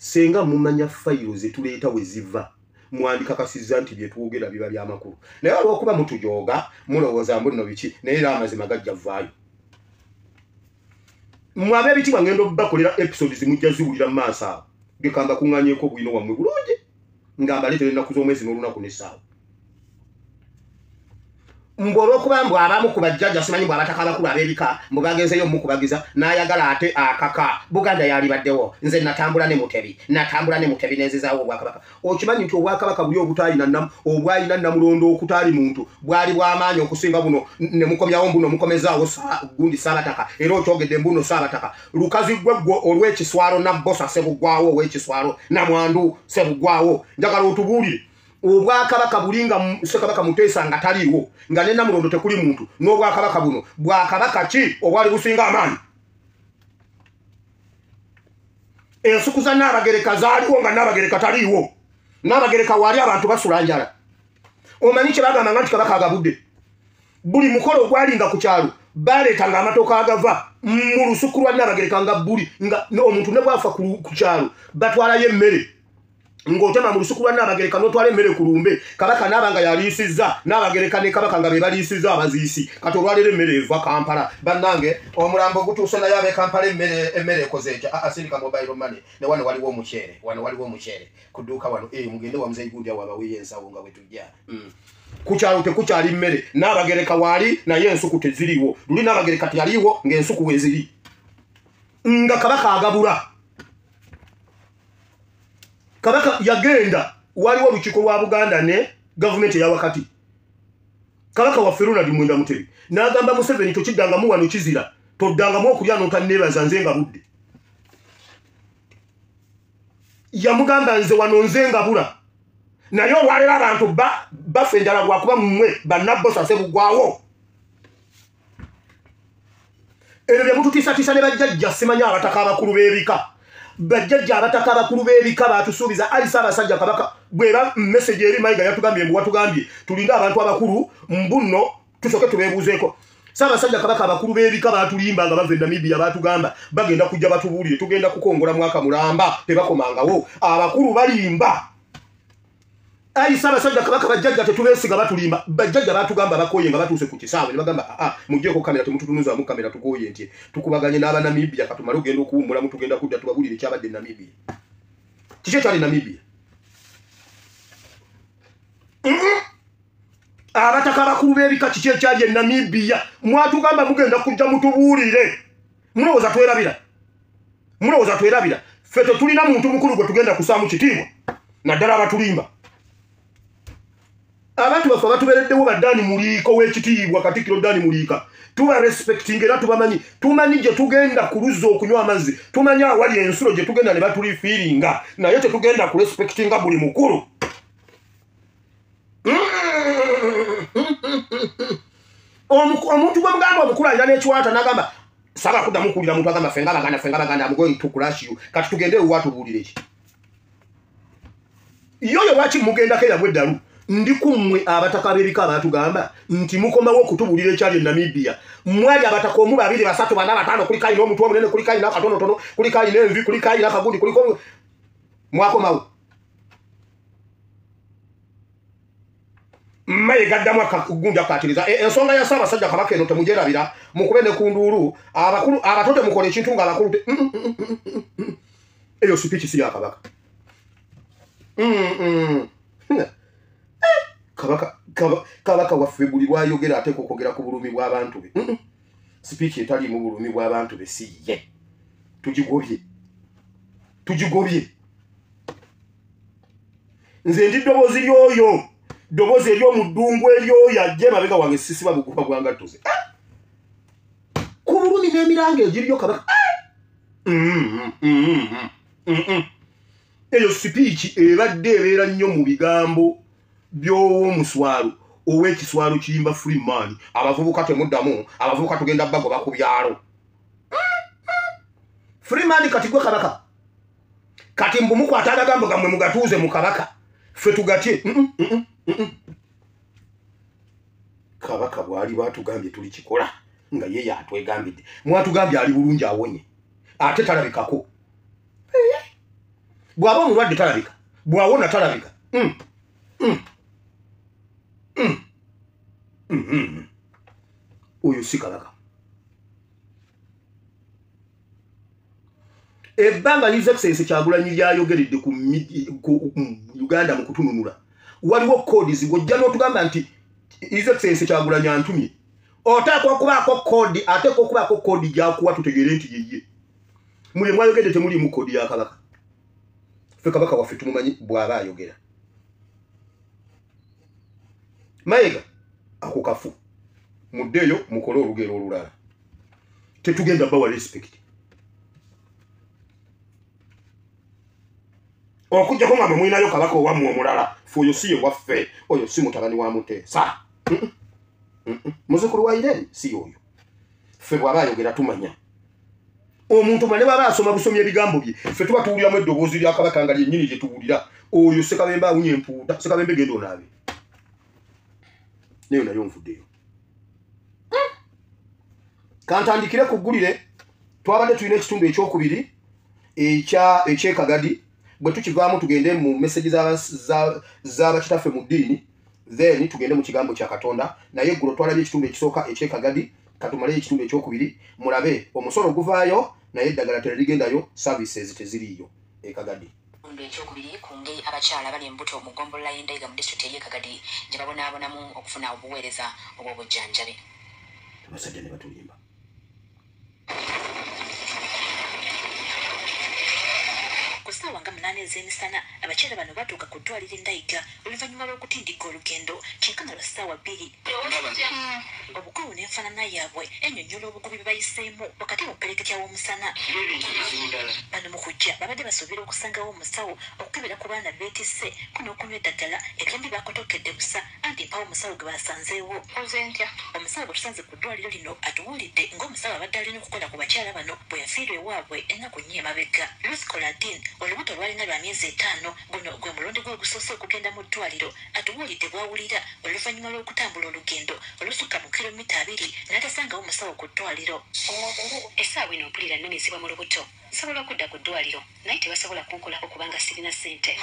Senga mumanya fayiro ze tuleeta we ziva, mwandikakasizza nti bye twogera biba by'amakulu. Naye olw'okuba mutujooga, mulowooza mbu nno biki, naye era amazima gajja vaayo. Mmwe ab'ebitiibwa ngenda obbakolera episodes mujja ziwulira mu maaso awo. Gekamba kuŋŋaanyeeko bwino wammwe bulungi, nga mbaleetera ennaku z'omwezi n'olunaku n'essaawa. Mbu olw'okuba mbu abamu ku bajjajja simanyi mbu abataka abakulu ab'ebika mbu bagenzeeyo mukubagiza n'ayagala ate akaka Buganda yalibaddewo. Nze natambula ne Mutebi, natambula ne Mutebi nenzizaawo obwakabaka. Okimanyi nti obwakabaka buli obutaalina obwalina Nnamulondo okutaali muntu bwali bw'amaanyi okusinga buno ne mukomyawo mbuno mukomezaawo gundi Ssaabataka, era okyogedde mbuno Ssaabataka. Lukazi ggwe ggwe olw'ekiswalo Nabbosa Ssebuggwawo ow'ekiswalo Namwandu Ssebuggwawo, njagala otubuulire obwakabaka buli nga Ssekabaka Muteesa nga taliiwo, nga ne Nnamulondo tekuli muntu, n'obwakabaka buno bwakabaka ki obwali businga amaanyi? Ensuku za Nnaabagereka zaaliwo nga Nnaabagereka taliiwo. Nnaabagereka waali abantu basula njala. Omanyi kye bagambanga nti Kabaka agabudde? Buli mukolo ogwalinga ku kyalo baleetanga amatooka agava mu lusuku lwa Nnaabagereka nga buli nga omuntu ne bw'afa ku kyalo batwalayo emmere. Ng'otema mu lusuku lwa Nnaabagereka n'otwala emmere ku lumbe, Kabaka n'aba nga yaliisizza, Nnaabagereka ne Kabaka nga be baliisizza abaziisi. Kati olwaleero emmere eva Kampala. Bannange omulambo gutuuse naye ab'e Kampala emmere ekoze etya? Asindika mobile money. Ne wano waliwo omuceere, wano waliwo omuceere ku dduuka wano. Mugende wa Muzeeyi Gundi awo abaweeyo ensawo nga bwe tujja. Ku kyalo tekukyali mmere, Nnaabagereka waali naye ensuku teziriiwo. Luli Nnaabagereka teyaliiwo ng'ensuku weeziri. Nga Kabaka agabula. Kabaka yagenda, waliwo olukiiko lwa Buganda ne gavumenti eya wakati. Kabaka waffe Ronald Mwenda Mutebi n'agamba Museveni tokiddangamu wano kizira, toddangamu okulya n'otanneebaza nze nga budde. Yamugamba nze wano nze nga bula. Naye olwaleero abantu bafa enjala lwakuba mmwe Bannabbosa Ssebuggwawo. Ebyo bye mututiisatiisa ne bajjajja simanyi abataka abakulu b'ebika. Bajjajja abataka abakulu b'ebika baatusuubiza ali Ssaabasajja Kabaka bw'eba message eri Mayiga yatugambye mbu watugambye tulinde abantu abakulu mbu nno tusooke tubeebuuzeeko. Ssaabasajja Kabaka abakulu b'ebika baatulimba nga bava e Namibia baatugamba bagenda kujja batubuulire tugenda kukongola mwaka mulamba tebakomangawo. Abakulu balimba. Ayi Ssaabasajja Kabaka bajjajja tetubeesiga batulimba. Bajjajja baatugamba bakooye nga batuuse ku kisaawe ne bagamba aa muggyeko kamera temututunuzaamu kamera tukooye nti tukubaganye n'Abanamibia katumale ogenda okuwummulamu tugenda kudda tubabuulire ekyabadde e Namibia. Kiki ekyali Namibia? Abataka abakulu b'ebika kiki ekyali e Namibia? Mwatugamba mugenda kujja mutubuulire. Mulowooza twerabira? Mulowooza twerabira? Ffe tetulina muntu mukulu gwe tugenda kusaamu kitiibwa naddala abatulimba. Abantu baffe abatubeereddewo ba Dani Muliika ow'ekitiibwa Katikkiro Dani Muliika tuba respecting era tubamanyi, tumanyi gye tugenda ku luzzi okunywa amazzi, tumanyi awali ensulo gye tugenda ne batulifiiringa, naye tetugenda ku respectinga buli mukulu. Omuntu gwe mugamba omukulu alina n'ekiwata n'agamba saagala kuddamu kuwulira muntu agamba ffe ng'Abaganda, I'm going to crush you. Kati tugende ewa tubuulire ki? Yoyo lwaki mugendako eyagwa eddalu? Ndi ku mmwe abataka b'ebika abaatugamba nti mukomawo okutubuulira ekyali e Namibia. Mwali abataka omu, babiri, basatu, bana, bataano, kuliko alina omutwe omunene, kuliko alina akatonotono, kuliko alina envi, kuliko alina akagundi, kuliko mwakomawo. Mayiga addamu akagundi akatiriza ensonga ya Ssaabasajja Kabaka eno temugyerabira, mukube ne ku nduulu, abakulu abato temukola ekintu nga abakulu eyo speech si ya Kabaka. Kabaka waffe buli lwayogera ateekwa okwogera ku bulumi bw'abantu be. Speech etaliimu bulumi bw'abantu be si ye. Tugigobye. Tugigobye. Nze ndi ddoboozi ly'oyo, ddoboozi ery'omuddungu eryoyo ajja emabega wange sisiba bugufa bwa ngatto ze. Ku bulumi n'emiranga egiriyo Kabaka. Eyo speech ebadde ebeera nnyo mu bigambo by'owomuswalo ow'ekiswalo kiyimba Freeman. Abavubuka temuddamu, abavubuka tugenda bagoba ku byalo. Freeman kati gwe Kabaka. Kati mbu mukwata agagambo gammwe mugatuuze mu Kabaka. Ffe tugatye. Kabaka bw'ali batugambye tuli kikola nga ye yatwegambidde. Mwatugambye ali bulungi awonye. Ate talabikako. Bw'aba omulwadde talabika. Bw'awona talabika. Oyo si Kabaka. Ebbanga His Excellency Kyagulanyi lyayogeredde ku Uganda mu kutununula, waliwo codes ng'ojja n'otugamba nti His Excellency Kyagulanyi antumye. Oteekwa okubaako code, ateekwa okubaako code gy'akuwa tutegeere nti ye ye. Muli mwayogedde temuliimu code ya Kabaka. Ffe Kabaka waffe tumumanyi bw'aba ayogera. Mayiga ako kafu. Muddeeyo mukole olugero olulala. Tetugenda bawa respect. Okujjako nga mwe mulinayo Kabaka owammwe omulala, ffe oyo si ye waffe, oyo si mutabani wa Muteesa. Muzzukulu wa Irene si oyo. Ffe bw'aba ayogera tumanya. Omuntu ne bw'aba asoma busomi ebigambo bye, ffe tuba tuwuliramu eddoboozi lya Kabaka nga lyennyini lye tuwulira. Oyo Ssekabembe awunya empuuta, Ssekabembe genda onaabe. Nayo nayo nvuddeyo. Kantandikire ku ggulire, twabadde tulina ekitundu ekyokubiri eky'e Kagadi. Bwe tukivaamu tugende mu message z'abakitaffe mu ddiini, then tugende mu kigambo kya Katonda. Naye eggulo twalabye ekitundu ekisooka eky'e Kagadi, katumaleyo ekitundu ekyokubiri mulabe omusolo guvaayo naye eddagala teririgendayo, services teziriiyo e Kagadi. Ekitundu ekyokubiri ku ngeri abakyala abali embuto mu ggombolola y'Endeega mu disitulikiti ey'e Kagadi gye babonaabonamu okufuna obuweereza obw'obujjanjabi. Abasajja ne batulimba. Ku ssaawa nga 8 ez'emisana abakyala bano batuuka ku ddwaliro Endayiga oluvannyuma lw'okutindika olugendo kyenkana lwa ssaawa 2. Obukoowu n'enfaanana yaabwe ennyonnyola obugubi bwe bayiseemu wakati mu ppereketya w'omusana. Bano mu kujja babadde basuubira okusangawo omusawo okukebera ku baana beetisse ko n'okunywa eddagala, ebyembi bakotokedde busa anti mpawo omusawo gwe basanzeewo. Omusawo gwe tusanze ku ddwaliro lino atubuulidde ng'omusawo abadde alina okukola ku bakyala bano bwe yafiirwa ewaabwe ennaku 4 emabega. Ruth Coladin olubuto lwalina lwa myezi 5, guno gwe mulundi gwe ogusoose okugenda mu ddwaliro. Atubuulidde bw'awulira oluvannyuma lw'okutambula olugendo olusukka mu kilomita 2 n'atasangawo omusawo ku ddwaliro. Essaawa eno mpulira nnumizibwa mu lubuto, nsobola okudda ku ddwaliro naye tebasobola kunkolako kubanga sirina ssente.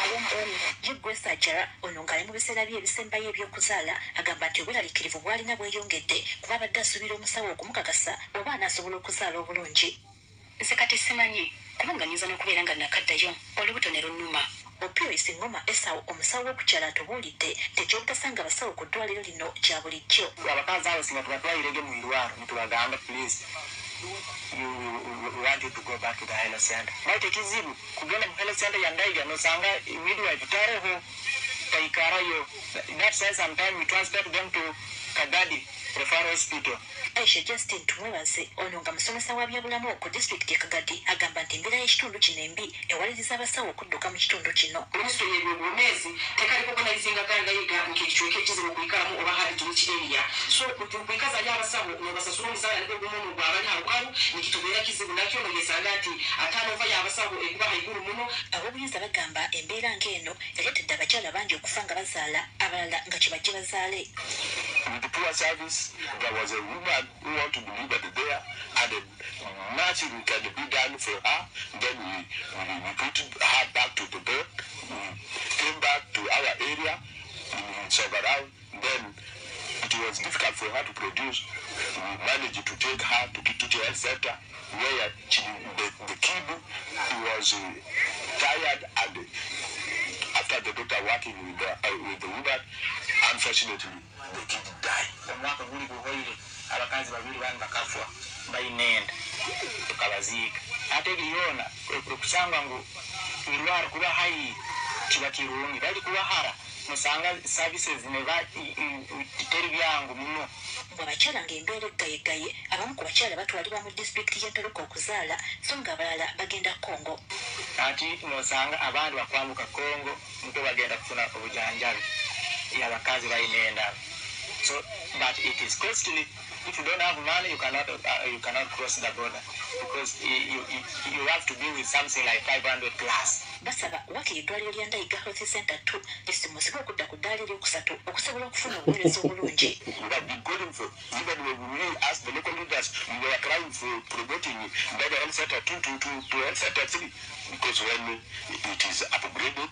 Ye Grace Ajara ono ng'ali mu biseera bye ebisembayo eby'okuzaala agamba nti obweraliikirivu bw'alina bweyongedde kuba abadde asuubira omusawo okumukakasa oba anaasobola okuzaala obulungi. Nze kati simanyi kubanga nnyinza n'okubeera nga nakaddayo olubuto ne lunnuma. Opio Isingoma Esau omusawo w'okukyala atubuulidde nti ekyobutasanga abasawo ku ddwaliro lino kya bulijjo. Abakazi abo singa tubatwalirege mu irwaro nitubagamba, please, we want you to go back to the health center. Baitu ekizibu kugenda mu health center ya Ndaiga nosanga midwife taroho, taikarayo. That's why sometimes we transfer them to Kagadi Referral Hospital. Aisha Justin Tumwebaze ono nga musomesa wa byabulamu ku disitulikiti e Kagadi agamba nti embeera y'ekitundu kino embi ewaliriza abasawo okudduka mu kitundu kino. Minisitule y'ebyobwomeezi tekaliko organizinga Kangayiga nk'ekicweka ekizibu okuyikalamu oba hard to reach area, so kwikazayo abasawo nobasasula omusaala nigwo gumu gwabali harukaru nikitubeera kizibu nakyo noyesanga nti ataano y'abasawo ekuba haigulu muno. Ab'obuyinza bagamba embeera ng'eno ereetedde abakyala bangi okufa nga bazaala, abalala nga kye bajje bazaale. With the poor service, there was a woman who want to deliver there, and nothing can be done for her. Then we put her back to the bed. We came back to our area in Sogarau. Then was difficult for her to produce. We managed to take her to Kitutu Health Center, where she, the kid was tired, and after the doctor working with the woman, unfortunately, the kid died. Omwaka guli guhoire abakazi babiri bani bakafwa bayinenda tukabaziika ate byona okusanga ngu irwaro kuba hayi kiba kirungi bali kubahara musanga services ne ba teri byangu muno. Abakyala ng'embeera eggayegaye, abamu ku bakyala batwalibwa mu disitulikiti y'e Ntoroko okuzaala, so ng'abalala bagenda Congo. Ati nosanga abandi bakwambuka Congo niko bagenda kufuna obujanjabi abakazi bayinenda. So, but it is costly. If you don't have money, you cannot cross the border because you have to be with something like 500 plus. Basaba wakiri eddwaliro lya Ndaiga Health Center 2 lisimusibwe okudda ku ddaala eryokusatu okusobola okufuna obuweereza obulungi. We have been calling for, even when we asked the local leaders, we were crying for promoting Ndaiga Health Center 2 to Health Center 3, because when it is upgraded,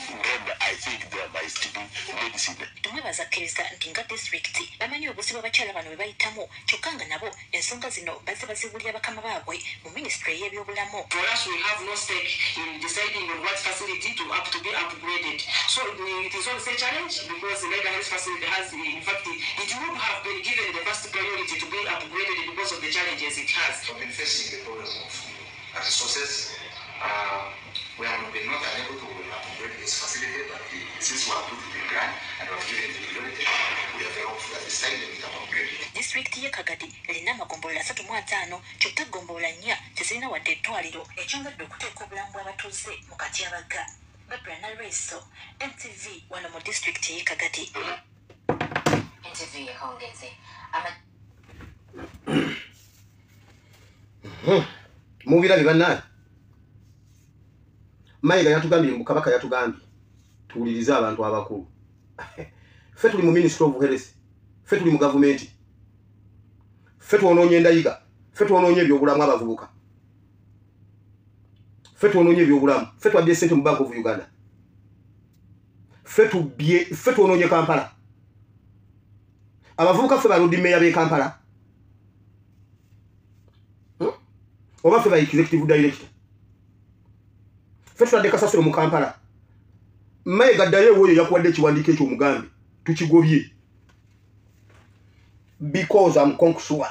then I think there must be medicine. Tumwebaza akkiriza nti nga disitulikiti bamanyi obuzibu abakyala bano bwe bayitamu, kyokka nga nabo ensonga zino bazze bazibuulira bakama baabwe mu minisitule y'ebyobulamu. For us, we have no stake in deciding on what facility to be upgraded. So it is always a challenge because the Ndaiga Health facility has, in fact, it would have been given the first priority to be upgraded because of the challenges it has. We've been facing the problem of resources. We have been not unable to upgrade this facility, but since we have put it in grant and we have given it priority, we are very hopeful that this time we can upgrade it. Disitulikiti y'e Kagadi erina amagombolola 35, kyokka eggombolola 4 tezirina wadde eddwaliro, ekyongedde okuteeka obulamu bw'abatuuze mu katyabaga. Barbara Nalweso, NTV, wano mu disitulikiti y'e Kagadi. NTV ehongeze. Mubirabi bannange. Mayiga yatugambye mbu Kabaka yatugambye tuwulirize abantu abakulu. Ffe tuli mu Ministry of Health, ffe tuli mu gavumenti, ffe twonoonye Ndaiga, ffe twonoonye ebyobulamu abavubuka, ffe twonoonye ebyobulamu, ffe twabbye ssente mu Bank of Uganda, ffe twonoonye Kampala. Abavubuka ffe ba Lord Mayor b'e Kampala, oba ffe ba executive director, ffe tutadde kasasiro mu Kampala. Mayiga ddayo ew'oyo yakuwadde ekiwandiiko ekyo omugambe tukigobye, because I'm conqueror.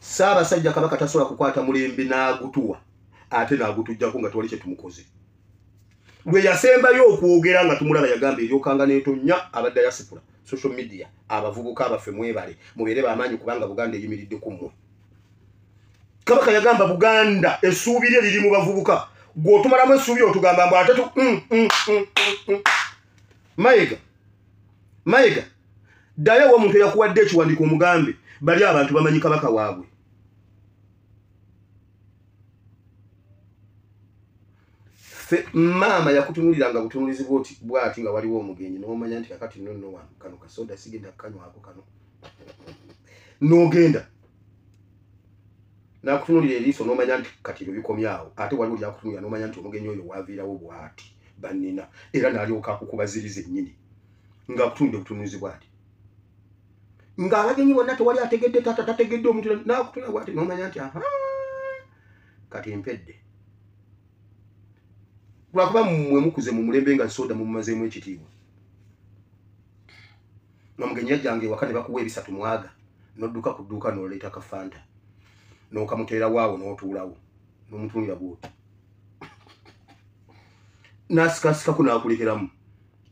Ssaabasajja Kabaka tasobola kukwata mulembe n'agutuwa ate n'agutuggyako nga tewali kye tumukoze. Lwe yasembayo okwogera nga tumulaba yagamba eryokanga n'etonnya aba diaspora, social media, abavubuka abaffe mwebale mubeere b'amaanyi kubanga Buganda eyimiridde ku mmwe. Kabaka yagamba Buganda essuubi lye liri mu bavubuka. Gw'otumalamu essuubi otugamba mbu ate tu Mayiga, Mayiga, ddayo ew'omuntu eyakuwadde ekiwandiiko omugambe bali abantu bamanyi Kabaka waabwe. Ffe maama yakutunuuliranga butunuulizi bw'ati nga waliwo omugenyi n'omanya nti kakati nno nno wano kano kasoda sigenda kukanywako kano, n'ogenda n'akutunuulira eriiso n'omanya nti kati ebyo bikomyawo, ate waliwo lyakutunuulira n'omanya nti omugenyi oyo waaviirawo bw'ati bannina, era n'alyoka akukubaziriza ennyini ng'akutunudde obutunuulizi bw'ati, ng'abagenyi bonna tewali ategedde taata tategedde omuntu, n'akutunula bw'ati n'omanya nti aha kati mpedde. Lwakuba mmwe mukuze mu mulembe nga soda mumumazeemu ekitiibwa. Omugenyi yajjanga ewaka ne bakuwa ebisatu mwaga, n'odduka ku dduuka n'oleeta ka Fanta, n'okamuteerawo awo n'otuulawo n'omutunulira bw'oti, n'asikasikako n'akulekeramu.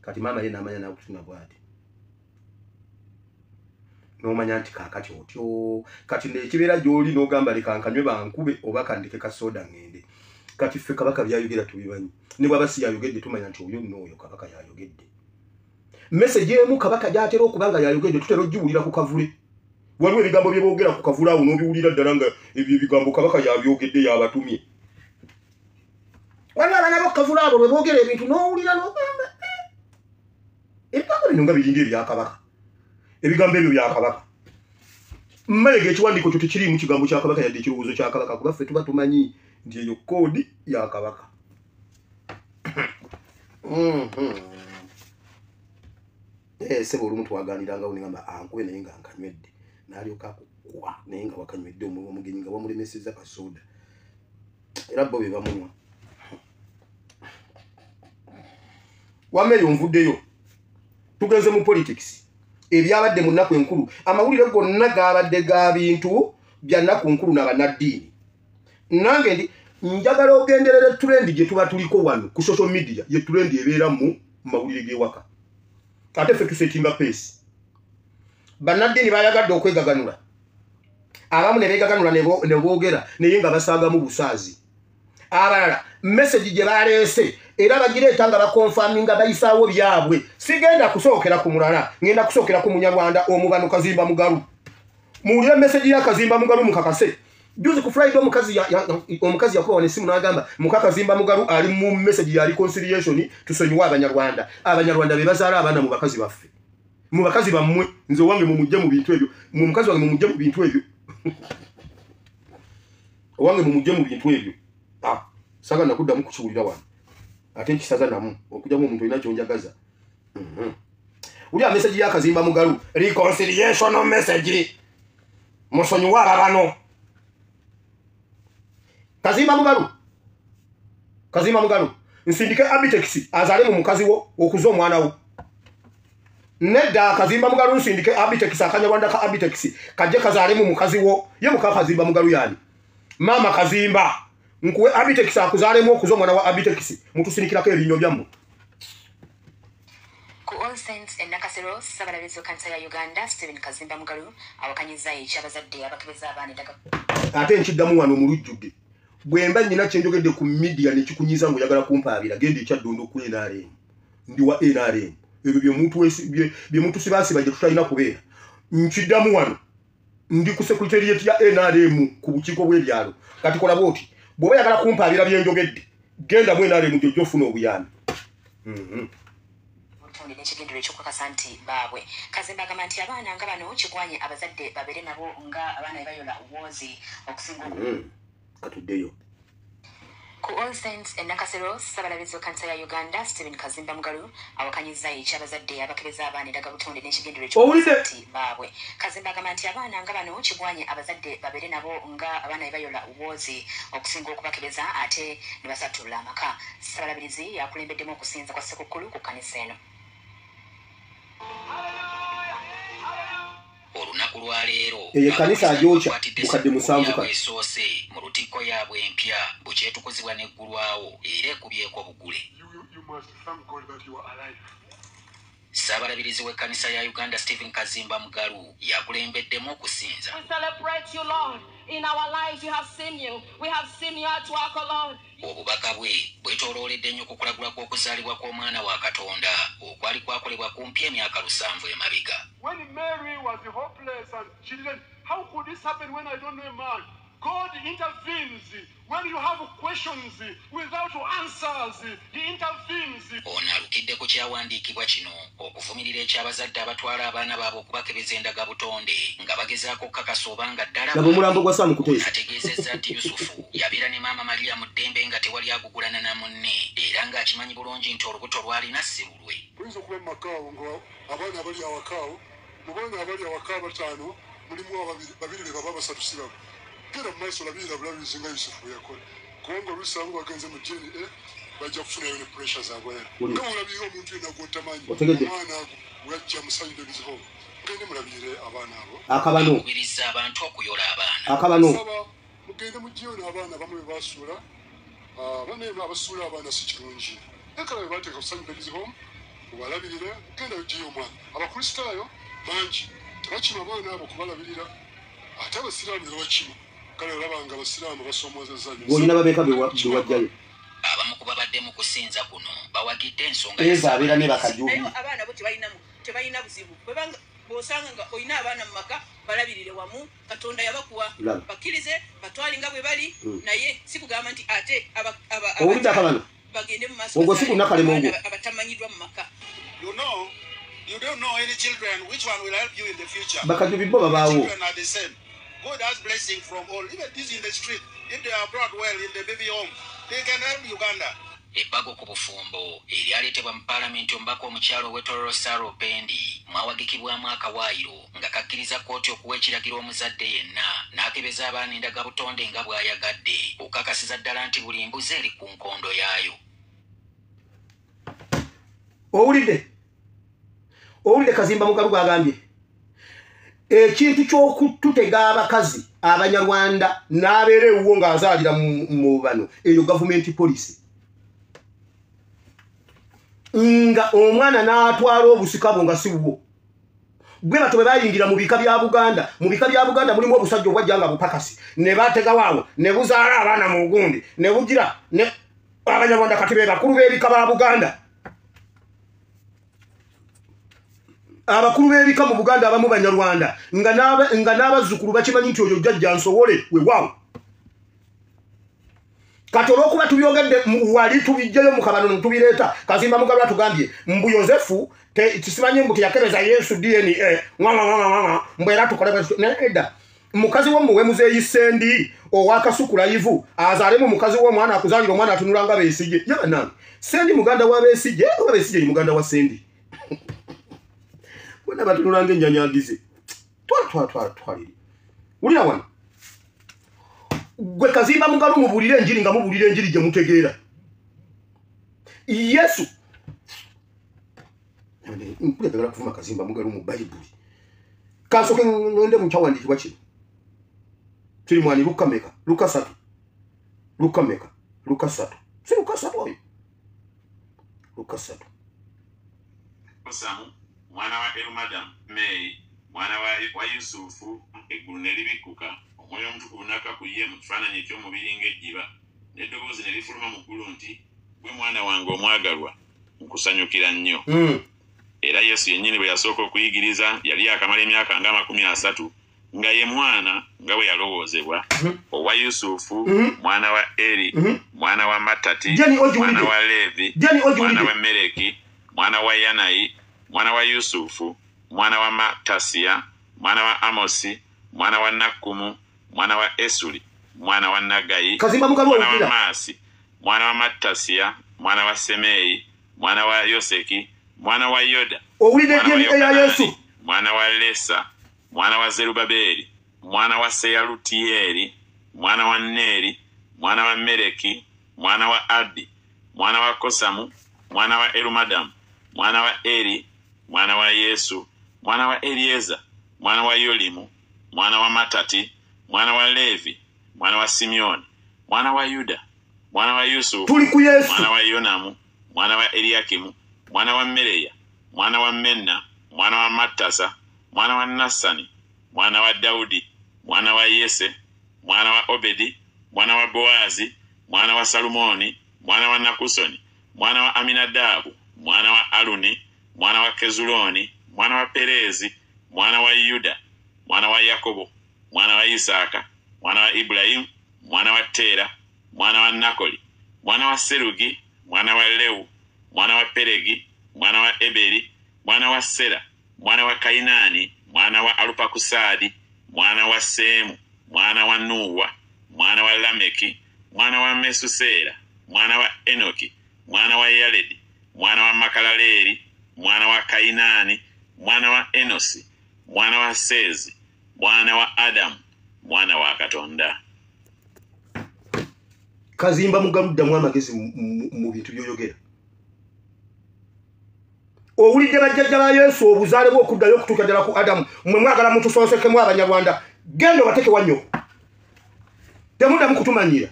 Kati maama ye n'amanya n'akutuna bw'ati, n'omanya nti kaakati otyo kati nekibeera gy'oli n'ogamba leka nkanywe bankube oba kandike ka soda ŋŋende. Kati ffe Kabaka byayogera tubimanyi, ne bw'aba si yayogedde tumanya nti oyo nno oyo Kabaka yayogedde. Message emu Kabaka gy'atera okuba nga yayogedde tutera ogiwulira ku kavule. Waliwo ebigambo bye boogera ku kavule awo n'obiwulira ddala nga ebyo ebigambo Kabaka yabyogedde yabatumye. Waliwo abaana bo ku kavule abo lwe boogera ebintu n'owulira n'ogamba ebigambo bino nga biringa ebya Kabaka, ebigambo ebyo bya Kabaka. Mayiga ekiwandiiko kyo tekiriimu kigambo kya Kabaka yadde ekirowoozo kya Kabaka, kuba ffe tuba tumanyi nti eyo koodi ya Kabaka. Sebo olumu twaganirangawo ne ngamba ankube naye nga nkanywedde, n'alyoka akukuba naye nga wakanywedde, omugenyi nga wamulemesezza kasoda, era bo be bamunywa. Wamma eyo nvuddeyo, tugenze mu politics. Ebyabadde mu nnaku enkulu, amawulire gonna gabadde ga bintu bya nnaku nkulu n'abannaddiini. Nange ndi njagala ogenderera trend gye tuba tuliko wano ku social media, ye trend ebeera mu mawulire g'ewaka, ate ffe tusettinga pace. Bannaddiini bayagadde okwegaganula, abamu ne beegaganula ne boogera naye nga basaagamu busaazi. Abalala message gye baleese era bagireeta nga baconfirminga, bayisaawo byabwe. Sigenda kusookera ku mulala, ngenda kusookera ku Munyarwanda omubano Kazimba Mugalu. Muwulire message ya Kazimba Mugalu mukakase. Juzi ku Friday omukazi yakuba wano essimu n'agamba muka Kazimba Mugalu ali mu message ya reconciliation, tusonyiwe Abanyarwanda. Abanyarwanda be bazaala abaana mu bakazi baffe, mu bakazi bammwe. Nze owange mumugje mu bintu ebyo, mu mukazi wange mumugje mu bintu ebyo, owange mumugje mu bintu ebyo. Ah, saga nakuddamu kukiwulira wano, ate nkisaza namu okujjamu omuntu olina kyonjagaza. Wulira message ya Kazimba Mugalu, reconciliation message, musonyiwe ababano. Kazimba Mugalu, Kazimba Mugalu, nsindike Abitex azaale mu mukazi wo okuza omwana wo? Nedda. Kazimba Mugalu, nsindike Abitex, akanyarwanda ka Abitex kajje kazaale mu mukazi wo? Ye muka Kazimba Mugalu yani maama Kazimba, nkuwe Abitex akuzaalemu okuza omwana wa Abitex? Mutusinikirako ebinnyo byammwe. Ku All Saints e Nakasero, Ssabalabirizi w'ekkanisa ya Uganda Stephen Kazimba Mugalu awakanyizza eky'abazadde abakebeza abaana eddagala. Ate nkiddamu wano mu lujjudde, bwe mba nnyina kyenjogedde ku media nekikunyiza ng'oyagala kumpaabira, genda ekyaddondo ku NRM. Ndi wa NRM. Ebyo bye mutusibaasiba gye tutalina kubeera. Nkiddamu wano, ndi ku secretariat ya NRM ku bukiiko bw'ebyalo. Kati kola bwoti, bw'oba oyagala kumpaabira byenjogedde, genda mu NRM gyojja ofuna obuyambi. Obutonde n'ekigendererwa eky'okukakasa nti baabwe. Kazimba agamba nti abaana nga bano kigwanye abazadde babeere nabo nga abaana be bayola woozi okusinga Katuddeyo. Ku All Saints e Nakasero, Ssabalabirizi w'ekkanisa ya Uganda Stephen Kazimba Mugalu awakanyizza eky'abazadde abakebeza abaana endagabutonde n'ekigendererwa Owulidde? eky'okukakasa nti baabwe. Kazimba agamba nti abaana nga bano kigwanye abazadde babeere nabo nga abaana be bayola woozi okusinga okubakebeza ate ne basattulula amaka. Ssabalabirizi yakulembeddemu okusinza kwa Ssekukkulu ku kkanisa eno. Olunaku lwaleero Eyo ekkanisa agyokya bakwatidde bukadde Ssekukulu 7 yaabwe kati. esoose mu lutikko yaabwe empya bukyetukuzibwa n'eggulwawo era ekubyeko bugule. You must thank God that you are alive. Ssaabalabirizi w'ekkanisa ya Uganda Stephen Kazimba Mugalu yakulembeddemu okusinza. We celebrate you, Lord. In our lives, we have seen you. We have seen you at work, oh Lord. Obubaka bwe bwetoolooledde nnyo ku kulagula kw'okuzaalibwa kw'omwana wa Katonda okwali kwakolebwa kumpi emyaka 70 emabega. When Mary was hopeless and she didn't, how could this happen when I don't know a man? God intervenes when you have questions without answers. He intervenes. Ono alukidde ku kyawandiikibwa kino okuvumirira eky'abazadde abatwala abaana baabwe okubakebeza endagabutonde nga bagezaako okukakasa oba nga ddala Laba omulambo gwa Saamu Kuteesa. Ategeezezza nti Yusufu yabeera ne maama Mariya mu ddembe nga tewali agugulana na munne, era ng'akimanyi bulungi nti olubuto lw'alina si lulwe. Oyinza okuba mu maka awo nga abaana abali awaka awo, mu baana abali awaka abataano mulimu ababiri, babiri be baba, basatu si babo. Genda mu maaso olabirira bulabirizi nga Yusufu bwe yakola, kubanga oluusi abo bagenze mu DNA bajja kufunayo ne pressure zaabwe Wulira. nga olabirira omuntu yenna gw'otamanyi. Otegedde? Omwana weyajja musanyu ebizibu, mugende mulabirire abaana abo. Akabano. Akubiriza abantu okuyola abaana. Akabano. Saba mugende mugyeyo n'abaana abamu be basuula. Abaana ebo abasuula abaana si kirungi, naye kale bwe bateeka ku Sanyu Babies Home mubalabirire. Genda ogyeyo omwana. Abakristaayo bangi tebakima abaana abo kubalabirira, ate abasiraamu ne babakima. Kale olaba nga abasiraamu basomoozezza nnyo. Gweolina babeeka bewajjayo. Abamu ku babadde mu kusinza kuno bawagidde ensonga. Eza abeera ne bakajubi. Naye abaana bo tebalina buzibu bwebanga bw'osanga nga olina abaana mu maka, balabirire wamu. Katonda yabakuwa. Laba. Bakkirize batwale nga bwe bali. Naye si kugamba nti ate Owulidde akabano? bagende mu maaso Ogwo si bazaale kunakalema ogwo. abaana abatamanyiddwa mu maka. You know, you don't know any children, which one will help you in the future. Bakajubi bo babaawo. Children are the same. God has blessing from all. Even these in the street, if they are brought well in the baby home, they can help Uganda. Ebbago ku bufumbo eryaleetebwa mu paalamenti omubaka omukyalo ow'e Sarah Opendi mwawagikibwamu akawaayiro nga kakkiriza kkooti okuwa ekiragiro omuzadde yenna n'akebeza abaana endagabutonde nga bw'ayagadde okukakasiza ddala nti buli mbuzi eri ku nkondo yaayo. Owulidde Kazimba Mugalu gw'agambye ekintu ky'okututega abakazi abanyarwanda n'abeera ewuwo ng'azaalira mu bano, eyo gavumenti policy nga omwana n'atwala obusika bwo nga si bwo. Bwe batyo bwe bayingira mu bika bya Buganda. Mu bika bya Buganda mulimu obusajja obwajja nga bupakasi ne bategawaawo ne buzaala abaana mu gundi ne bugira ne abanyarwanda kati be bakulu b'ebika ba Buganda. Abakulu b'ebika mu Buganda abamu banyarwanda nga n'abazzukulu bakimanyi nti oyo jjajja nsobole weewaawo. Kati olw'okuba tubyogedde wali tubijjayo mu kabano ne tubireeta, Kazimba Mugalu atugambye mbu Yosefu simanyi mbu teyakebeza Yesu DNA mbu era tukole edda mukazi wo muwe muzeeyi Sendi owakasukula ivu azaalemu mukazi w'omwana akuzaalira omwana atunula nga Besigye. Ye bannange, Sendi muganda wa Besigye oba Besigye ye muganda wa Sendi? Bonna batunula ng'ennyanyagize. Twaliri wulira wano gwe Kazimba Mugalu mubulire enjiri nga mubulire enjiri gye mutegeera. Yesu mpulira kuvuma Kazimba Mugalu mu Bayibuli. Kansooke ngende mu kyawandiikibwa kino kiri mwani Luka meka? Luka 3. Luka meka? Luka 3. Si Luka 3 oyo. Luka 3. Kosamu mwana wa Elumadam Mei mwana wa Yusufu eggulu ne libikkuka omwoyo omutukuvu n'akka ku ye mu kifaananyi eky'omubiri ng'ejjiba n'eddoboozi ne lifuluma mu ggulu nti gwe mwana wange omwagalwa nkusanyukira nnyo. Era Yesu yennyini bwe yasooka okuyigiriza yali akamala emyaka nga 30 nga ye mwana nga bwe yalowoozebwa owa Yusufu mwana wa Eri mwana wa Matati mwana wa Levi mwana wa Meleki mwana wa Yanayi mwana wa Yusufu mwana wa Matasiya mwana wa Amosi mwana wa Nakumu mwana wa Esuli mwana wa Nagayi mwana wa Maasi mwana wa Matasiya mwana wa Semei mwana wa Yoseki mwana wa Yoda mwana wa Yesu mwana wa Lesa mwana wa Zerubabeli mwana wa Seyalutieli mwana wa Neri mwana wa Meleki mwana wa Abi mwana wa Kosamu mwana wa Elumadam mwana wa Eri mwana wa Yesu mwana wa Elieza mwana wa Yolimu mwana wa Matati mwana wa Levi mwana wa Simeoni mwana wa Yuda mwana wa Yusufu mwana wa Yonamu mwana wa Eliakimu mwana wa Meleya mwana wa Menna mwana wa Matasa mwana wa Nasani mwana wa Daudi mwana wa Yese mwana wa Obedi mwana wa Boazi mwana wa Salumoni mwana wa Nakusoni mwana wa Aminadabu mwana wa Aluni mwana wa Kezuloni mwana wa Perezi mwana wa Yuda mwana wa Yakobo mwana wa Isaka mwana wa Ibrahimu mwana wa Tera mwana wa Nakoli mwana wa Serugi mwana wa Leu mwana wa Peregi mwana wa Eberi mwana wa Sera mwana wa Kainani mwana wa Arupakusadi mwana wa Semu mwana wa Nuwa mwana wa Lameki mwana wa Mesusera mwana wa Enoki mwana wa Yaredi mwana wa Makalaleri mwana wa Kainani mwana wa Enosi mwana wa Sezi mwana wa Adamu mwana wa Katonda. Kazimba Mugalu ddamu amagezi mu bintu by'oyogera. Owulidde bajjajja ba Yesu obuzaale bwe okuddayo okutuuka ddala ku Adamu. Mmwe mwagala mutusonsekemu Abanyarwanda, genda obateke wannyo. Temuddamu kutumanyira.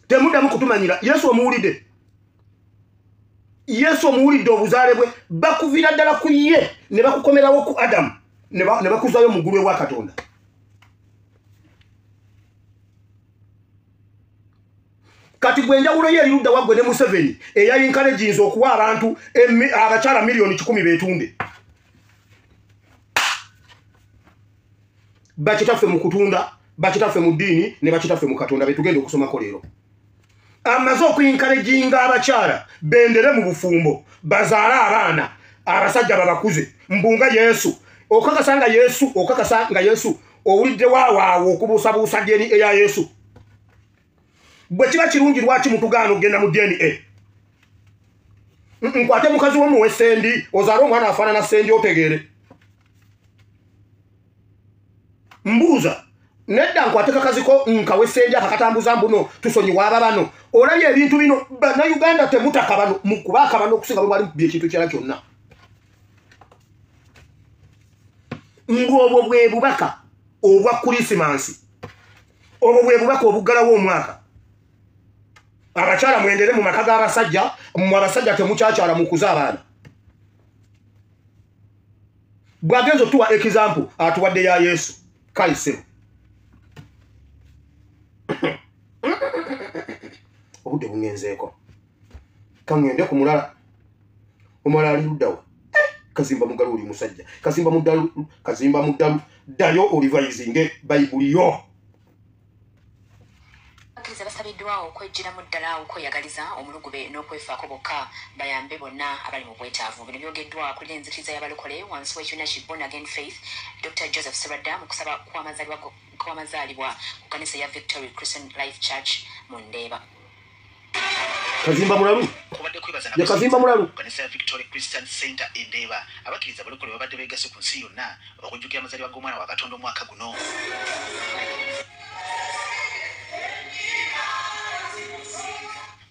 Temuddamu kutumanyira. Yesu omuwulidde. Yesu omuwulidde obuzaale bwe bakuviira ddala ku ye ne bakukomerawo ku Adamu ne bakuzaayo mu ggulu ewa Katonda. Kati gwe enjawulo ye eri ludda wa ggwe ne Museveni eyayinkaleginza okuwa abantu abakyala 1,100,000 beetunde. Bakitaffe mu kutunda, bakitaffe mu ddiini ne bakitaffe mu Katonda betugenda okusomako leero. Amaze okuyinkaleginga abakyala bendere mu bufumbo bazaale abaana abasajja babakuze mbunga Yesu okakasa nga Yesu owulidde waawaawo okubuusabuusa DNA eya Yesu. Bwe kiba kirungi lwaki mutugaana okugenda mu DNA? Nkwate mukazi wo muwe Sendi, ozaale omwana afaanana Sendi otegeere. Mbuuza, nedda nkwate kakazi ko nkawe Sendi akakatambuza mbuno tusonyiwa aba bano. Olabye ebintu bino, Bannayuganda temutaka bano, mukuba akabano okusinga bwe mwali mukubye ekintu kirala kyonna. Ng'obwo bwe bubaka obwa Kurisimansi, obwo bwe bubaka obuggalawo omwaka. Abakyala mwendere mu maka g'abasajja, mmwe abasajja temukyakyala mukuze abaana. Bw'agenza otuwa example, atuwadde ya Yesu. Kale ssebo. Obudde bungenzeeko. Kaŋŋende ku mulala. Omulala ali ludda wa? Kazimba Mugalu oli musajja. Kazimba Mugalu, Kazimba Mugalu, ddayo olivayizinge Bayibuli yo. Abakkiriza basabiddwa okwejjiramu ddala okweyagaliza omulugube n'okwefaako bokka bayambe bonna abali mu bwetaavu. Bino byogeddwa akulira enzikiriza y'abalokole wansi w'ekibiina ki Born Again Faith, Dr. Joseph Serwadda mu kusaba kw'amazaalibwa ku kkanisa ya Victory Christian Life Church mu Ndeeba. Kazimba Mulalu. Ya Kazimba Mulalu. Kanisa ya Victory Christian Center e Ndeeba. Abakkiriza abalokole babadde beegasse ku nsi yonna okujjukira amazaalibwa g'omwana wa Katonda omwaka guno.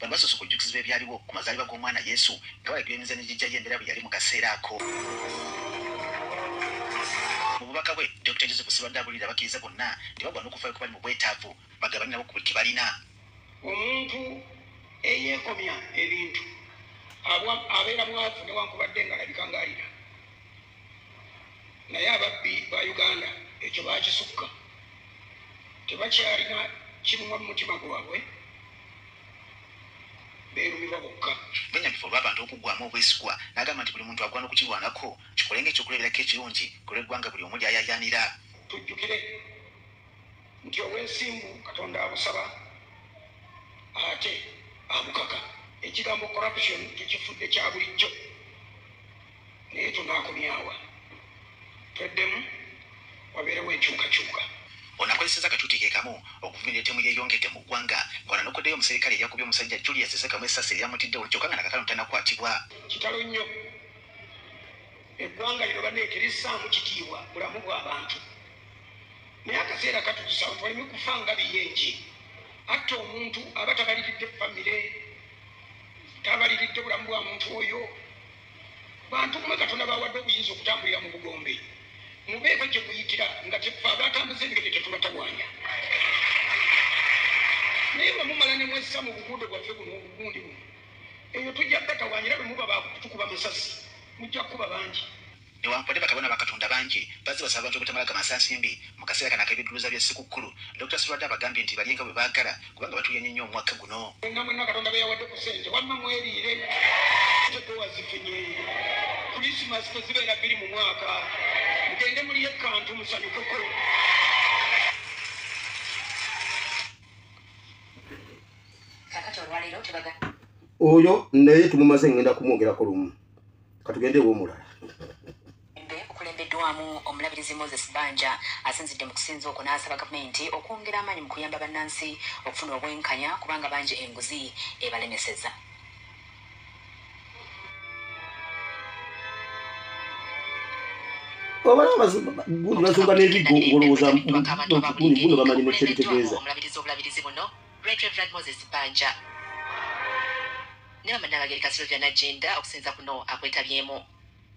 Bano basoose okujjukizibwa ebyaliwo ku mazaalibwa g'omwana Yesu nga balagirwa emizannyo gijja y'embeera bwe yali mu kaseera ako. Mu bubaka bwe, Dr. Joseph Serwadda abuulirira abakkiriza bonna nti bagwana okufaayo ku bali mu bwetaavu bagabane nabo ku buli kye balina. Omuntu eyeekomya ebintu abeera mwavu newankubadde ng'alabika ng'alina. Naye ababbi ba Uganda ekyo baakisukka. Tebakyalina kirumwa mu mutima gwabwe, beerumirwa bokka. Benyamivu olw'abantu okuggwamu obwesigwa n'agamba nti buli muntu agwana okukirwanako kikole ng'ekyokulabirako ekirungi ku lw'eggwanga buli omu ly'ayaayaanira. Tujjukire nti obwensimbu Katonda abusaba ate abukaka. Ekigambo corruption tukifudde kya bulijjo, naye tunaakomyawa tweddemu wabeerewo enkyukakyuka. Ono akozesezza akatuuti ke kamu okuvumirira ettemu lyeyongedde mu ggwanga ng'ano anokoddeyo omuserikale eyakubye omusajja Julius Ssekamu essasi eryamutidde olwo kyokka nga nakakano tannakwatibwa. Kitalo nnyo eggwanga lino bannaye terissaamu kitiibwa bulamu bw'abantu, naye akaseera katuusa tuleme kufa nga biyenje. Atta omuntu aba tabaliridde famire, tabaliridde bulamu bwa muntu oyo. Bantu mmwe Katonda bawadde obuyinza okutambulira mu bugombe, mubeeko gye muyitira nga tefe abatambuza ebigere tetubatawaanya. Naye bwe mumala ne mwessa mu buguudo bwaffe buno obugundi buno, eyo tujja batawaanya era bwe muba baakutukuba masasi mujja kukuba bangi. Newankubadde bakabona ba Katonda bangi bazze basaba abantu obutamala gamasansimbi mu kaseera kano ak'ebidduuza bya Ssekukkulu, Dr. Serwadda abagambye nti balye nga bwe baagala kubanga batuuyanye nnyo omwaka guno. Mwenna mwenna Katonda be yawadde ku ssente wamma mweriire, tewazifunye. Kurisimasi tezibeera bbiri mu mwaka, mugende mulye kantu musanyukeko. Kaakati olwaleero tebaga Oyo naye tumumaze, ngenda kumwogerako lumu. Katugende ew'omulala. Okulembeddwamu omulabirizi Moses Banja asinzidde mu kusinza okwo n'asaba gavumenti okwongera amaanyi mu kuyamba bannansi okufuna obwenkanya kubanga bangi enguzi ebalemeseza. Obalaba gundi bazunga n'ebigo ng'olowooza gundi buno bamanyi ne kyebitegeeza. Omulabirizi obulabirizi buno Right Reverend Moses Banja ne bamannaabagereka Sylvia Nagginda okusinza kuno akwetabyemu.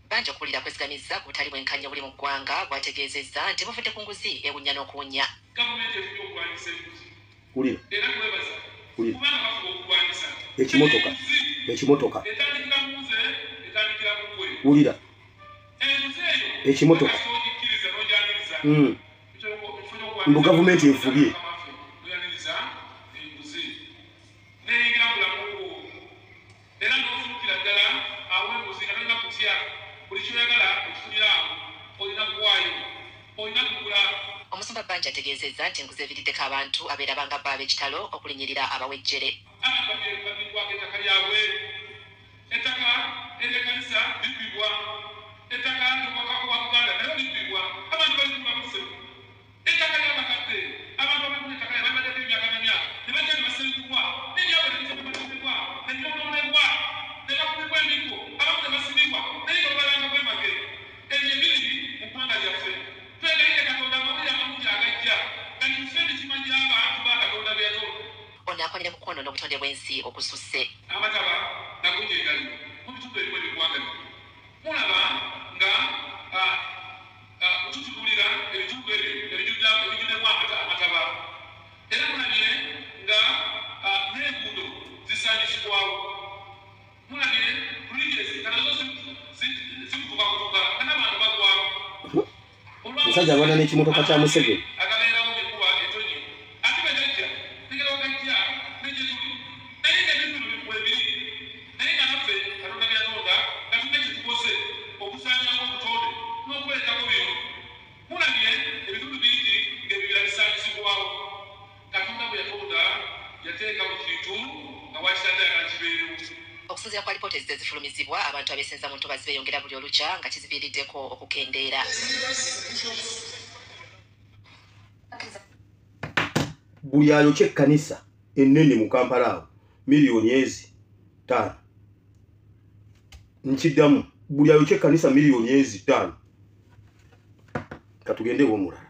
Banja okuwulira kwesigamiza ku butali bwenkanya obuli mu ggwanga bwategeezezza nti buvudde ku nguzi ewunya n'okuwunya. Gavumenti efubye okulwanyisa enguzi. Wulira. Era twebaza Wulira. kubanga bafuba okulwanyisa. Ekimotoka. Ekimotoka. Etandikira mu nze, etandikira mu ggwe. Wulira. Enguzi eyo Ekimotoka. ogikkiriza n'ogyaniriza. Mbu gavumenti efubye. Noyaniriza enguzi neyingira mu bulamu bwo era n'ofuukira ddala awo enguzi nga tolina kutya, buli kyoyagala okifunira awo, olina kuwaayo, olina kugula. Omusumba Banja ategeezezza nti enguzi eviiriddeko abantu abeerabanga bo ab'ekitalo okulinnyirira abawejjere. Abantu babbibwako ettaka lyabwe, ettaka ery'ekkanisa libbibwa, ettaka ly'obwakabaka bwa Buganda nayo libbibwa, abantu balikulabuse ettaka ly'abakadde, abantu abagula ettaka lyababaddeko emyaka n'emyaka ne bajja ne basengulwa. Okwonoona obutonde bw'ensi okususse. Amataba nago gyegali mu bitundu ebimu eby'eggwanga lino. Mulaba nga tutunuulira ebitundu ebyo ebijjuddemu amataba, era mulabye nga n'enguudo zisaanyisibwawo, mulabye bridges nga nazo zikutukakutuka nga n'abantu bagwamu. Omusajja alwana n'ekimotoka kya Museveni. Agabeerawo ng'enkuba etonye, ate bwe gajja tegera wagajja ne gye tuli, naye nga ebintu bino weebiri, naye nga naffe Katonda bye yatonda nga tulina kye tukoze okusaanyaawo obutonde n'okuleetako bino. Mulabye ebitundu bingi ng'ebibira bisaanyisibwawo. Katonda bwe yatonda yateeka mu kintu nga wakitadde ayagala kibeerewo. Okusinziira ku alipoota ezizze zifulumizibwa, abantu abeesenza mu ntobazi beeyongera buli olukya nga kiziviiriddeko okukendeera. Buli ayokya ekkanisa ennene mu Kampala awo miliyoni 5. Nkiddamu, buli ayokya ekkanisa miliyoni 5. Katugende ew'omulala.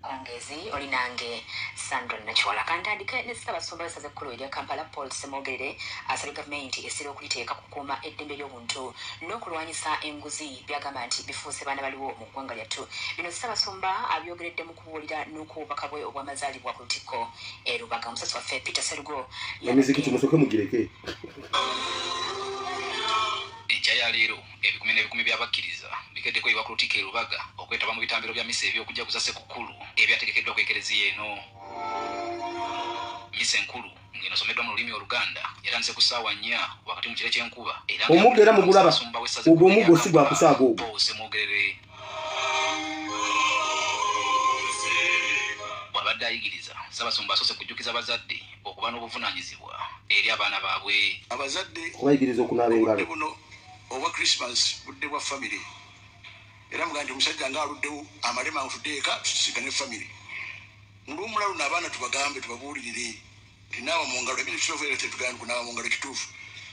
Ongezi olinange Sandra Nakiwala. Kantandike ne Ssaabasumba w'essaza ekkulu erya Kampala, Paul Ssemogerere, asabye gavumenti essira okuliteeka kukuuma eddembe ly'obuntu n'okulwanyisa enguzi, byagamba nti bifuuse baana baliwo mu ggwanga lyattu. Bino Ssaabasumba abyogeredde mu kubuulira n'okububaka bwe obw'amazaalibwa ku Lutikko e Lubaga. Omusasi waffe Peter Serugo. Emizikiti musooke mugireke. Enkya ya leero ebikumi n'ebikumi by'abakkiriza bikeddeko ebiba ku Lutikko e Lubaga okwetaba mu bitambiro bya misa eby'okujaguza Sekukkulu ebyategekeddwa ku ekereziya eno. Misa enkulu ng'enosomeddwa mu lulimi Oluganda yatandise ku ssaawa 4 wakati mu kire ky'enkuba era nga Omuggo era mugulaba. Ssaabasumba w'essaza Ogwo ekkulu erya omuggo si Kampala, gwakusaaga ogwo. Paul Ssemwogerere. Bw'abadde ayigiriza, Ssaabasumba asoose kujjukiza abazadde okuba n'obuvunaanyizibwa eri abaana baabwe. Abazadde, Okubayigiriza okunaaba obudde engalo. buno obwa Christmas budde bwa famire, era mugaa nti omusajja nga aluddewo amale mangu tudde eka tusisigane famire. Muluwumula luno abaana tubagambe, tubabuulirire nti naaba mu ngalo. Ebintu kituufu, era tetugamba kunaaba mu ngalo kituufu,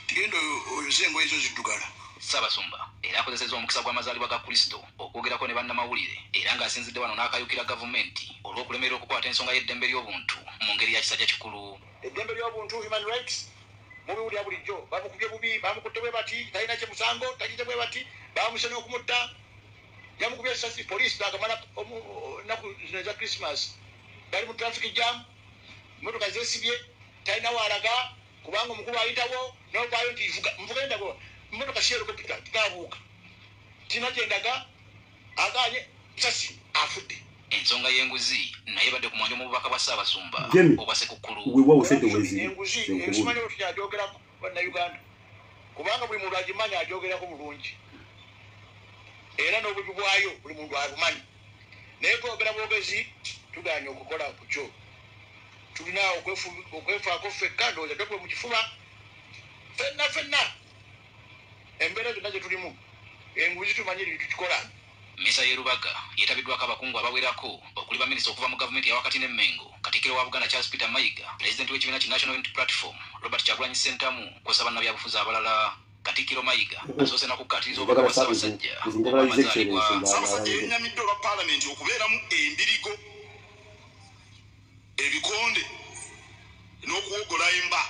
tigenda oyoze engoye zo ziddugala. Ssaabasumba era akozesezza omukisa gw'amazaalibwa ga Kristo okwogerako ne bannamawulire, era ng'asinzidde wano n'akayukira gavumenti olw'okulemerera okukwata ensonga y'eddembe ly'obuntu mu ngeri ya kisajja kikulu. Eddembe ly'obuntu, human rights, mubiwulira bulijjo. Bamukubye bubi, bamukutte bwe bati, talina kye musango, takize bwe bati, bamuse n'okumutta, yamukubye esasi. Poliisi bakamala ennaku zino eza Christmas bali mu traffic jam, motoka zesibye, talina waalaga kubanga omukulu ayitawo novaayo nti vuga, nvuga endago, motoka si helicopter, tinabuuka, tina gyendaga, aganye sasi, afudde. Ensonga y'enguzi naye badde ku mwanjo mu bubaka bwa Ssaabasumba Jemi, obwa Sekukkulu. weewaawo sente weeziri. Enguzi Zenkubuulira. simanyi oba tukyajogerako Bannayuganda, kubanga buli muntu agimanyi, ajogerako bulungi, era n'obubi bwayo buli muntu abumanyi, naye twogera bwogezi, tuganye okukola ku kyo. Tulina okwefaako ffekka. Ndowooza tokwe mu kifuba ffenna ffenna, embeera zonna gye tulimu, enguzi tumanyi tukikola. Misa y'e Lubaga yeetabiddwako abakungu abawerako okuli baminisita okuva mu gavumenti ya wakati n'Emmengo, Katikkiro wa Buganda Charles Peter Mayiga, pulezidenti w'ekibiina ki National Unity Platform Robert Kyagulanyi Ssentamu, kw'ossa bannabyabufuzi abalala. Katikkiro Mayiga asoose nakukkaatiriza obubaka bwa Ssaabasajja Njagala His obw'amazaalibwa. Excellency. Ssaabasajja yennyamidde olwa paalamenti okubeeramu embirigo, ebikonde n'okuwogola emba.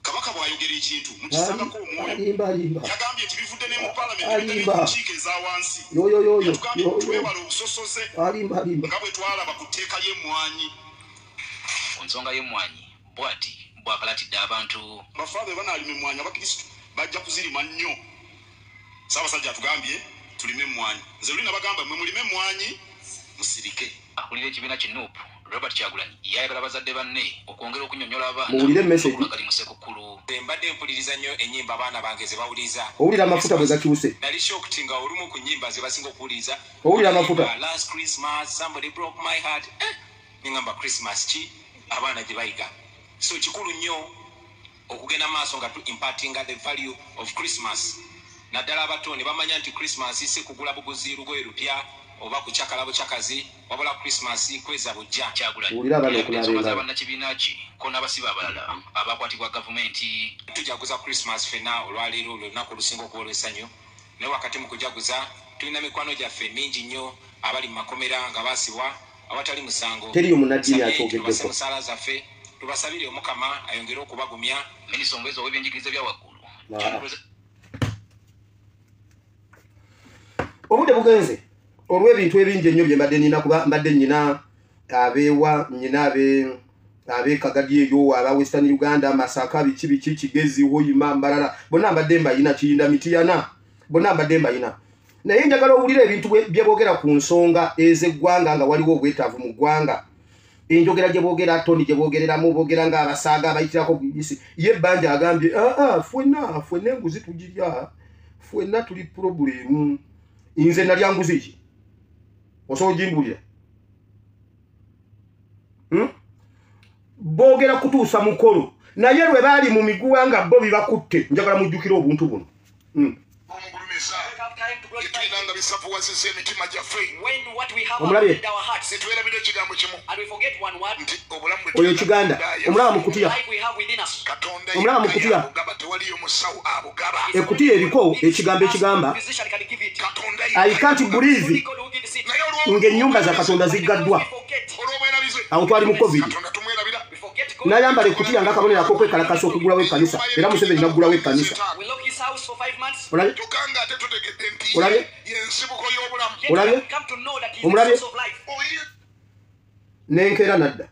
Kabaka bw'ayogera ekintu mukisangako omwoyo. Alimba, alimba. Yagambye nti bivudde ne mu paalamenti, bivudde ne Alimba. ku nkiiko eza wansi. Yoyoyoyo. Yatugambye twewale obusosoze Alimba, alimba. nga bwe twalaba ku tteeka ly'emmwanyi. Ku nsonga y'emmwanyi, bw'ati bw'akalatidde abantu. Bafaathe banaalima emmwanyi, abakristu bajja kuzirima nnyo. Ssaabasajja atugambye tulime emmwanyi. Nze luli nabagamba, mwe mulime emmwanyi musirike. Akulira ekibiina ki NUP Robert Kyagulanyi yayagala bazadde banne okwongera okunnyonnyola abaana Muwulire message. gali mu Sekukkulu. Mbadde mpuliriza nnyo ennyimba abaana bange ze bawuliriza. Owulira amafuta bwe gakyuse. Nali shocked nga olumu ku nnyimba ze basinga okuwuliriza, Owulira amafuta. "Last Christmas somebody broke my heart." Eh, nengamba Christmas ki abaana gye bayiga? So kikulu nnyo okugenda maaso nga tu impartinga the value of Christmas, naddala abato ne bamanya nti Christmas si kugula buguzi lugoye lupya oba kucakala bucakazi, wabula Christmas kweza bujja. Kyagulanyi Owulira abaana yayagala okunaaba ensonga engalo. z'abannakibiina ki ko n'abasibe abalala abakwatibwa gavumenti. Tujaguza Christmas fenna olwaleero, olunaku olusinga okuba olw'essanyu. Naye wakati mu kujaguza tulina mikwano gyaffe mingi nnyo abali mu makomera nga baasibwa awatali musango. Teriyo munnaddiini Tusabye akyogeddeko. tubase mu ssaala zaffe, tubasabire Omukama ayongere okubagumya. Minisita omubeezi ow'ebyenjigiriza bya waggulu Obudde bugenze olw'ebintu ebingi ennyo bye mbadde nina, kuba mbadde nnyina abeewa, nnyina ab'e Kagadi eyo, aba Western Uganda, Masaka, biki biki, Kigezi, Hoima, Mbarara, bonna mbadde mbayina, Kiyinda, Mitiyana, bonna mbadde mbayina. Naye njagala owulire ebintu bye boogera ku nsonga ez'eggwanga, nga waliwo obwetaavu mu ggwanga. Enjogera gye boogera, tone gye boogereramu, boogera ng'abasaaga abayitirako buyisi. Ye Ebbanja agambye, aa, ffenna ffenna enguzi tugirya, ffenna tuli problem. Nze nalya nguzi ki? Osobola ogimbulira? Boogera kutuusa mukolo, naye lwe baali mu miguwa nga bo bibakutte. Njagala mujjukire obuntu buno. Tetulina bisafuwazizza emitima gyaffe. Omulabye? Netwerabira ekigambo kimu nti obulamu bwe Oyo Kiganda omulaba mu kutiya, omulaba mu kutiya. Abugaba, tewaliyo musawo abugaba. Ekutiya eriko ekigambo ekigamba "I can't breathe" ng'ennyumba za Katonda ziggaddwa. Awo twali mu COVID, n'ayambala ekutiya ng'akabonero ak'okwekalakasa okugulawo ekkanisa, era Museveni n'aggulawo ekkanisa. Olabye? Olabye? Olabye? Omulabye? N'enkeera nadda.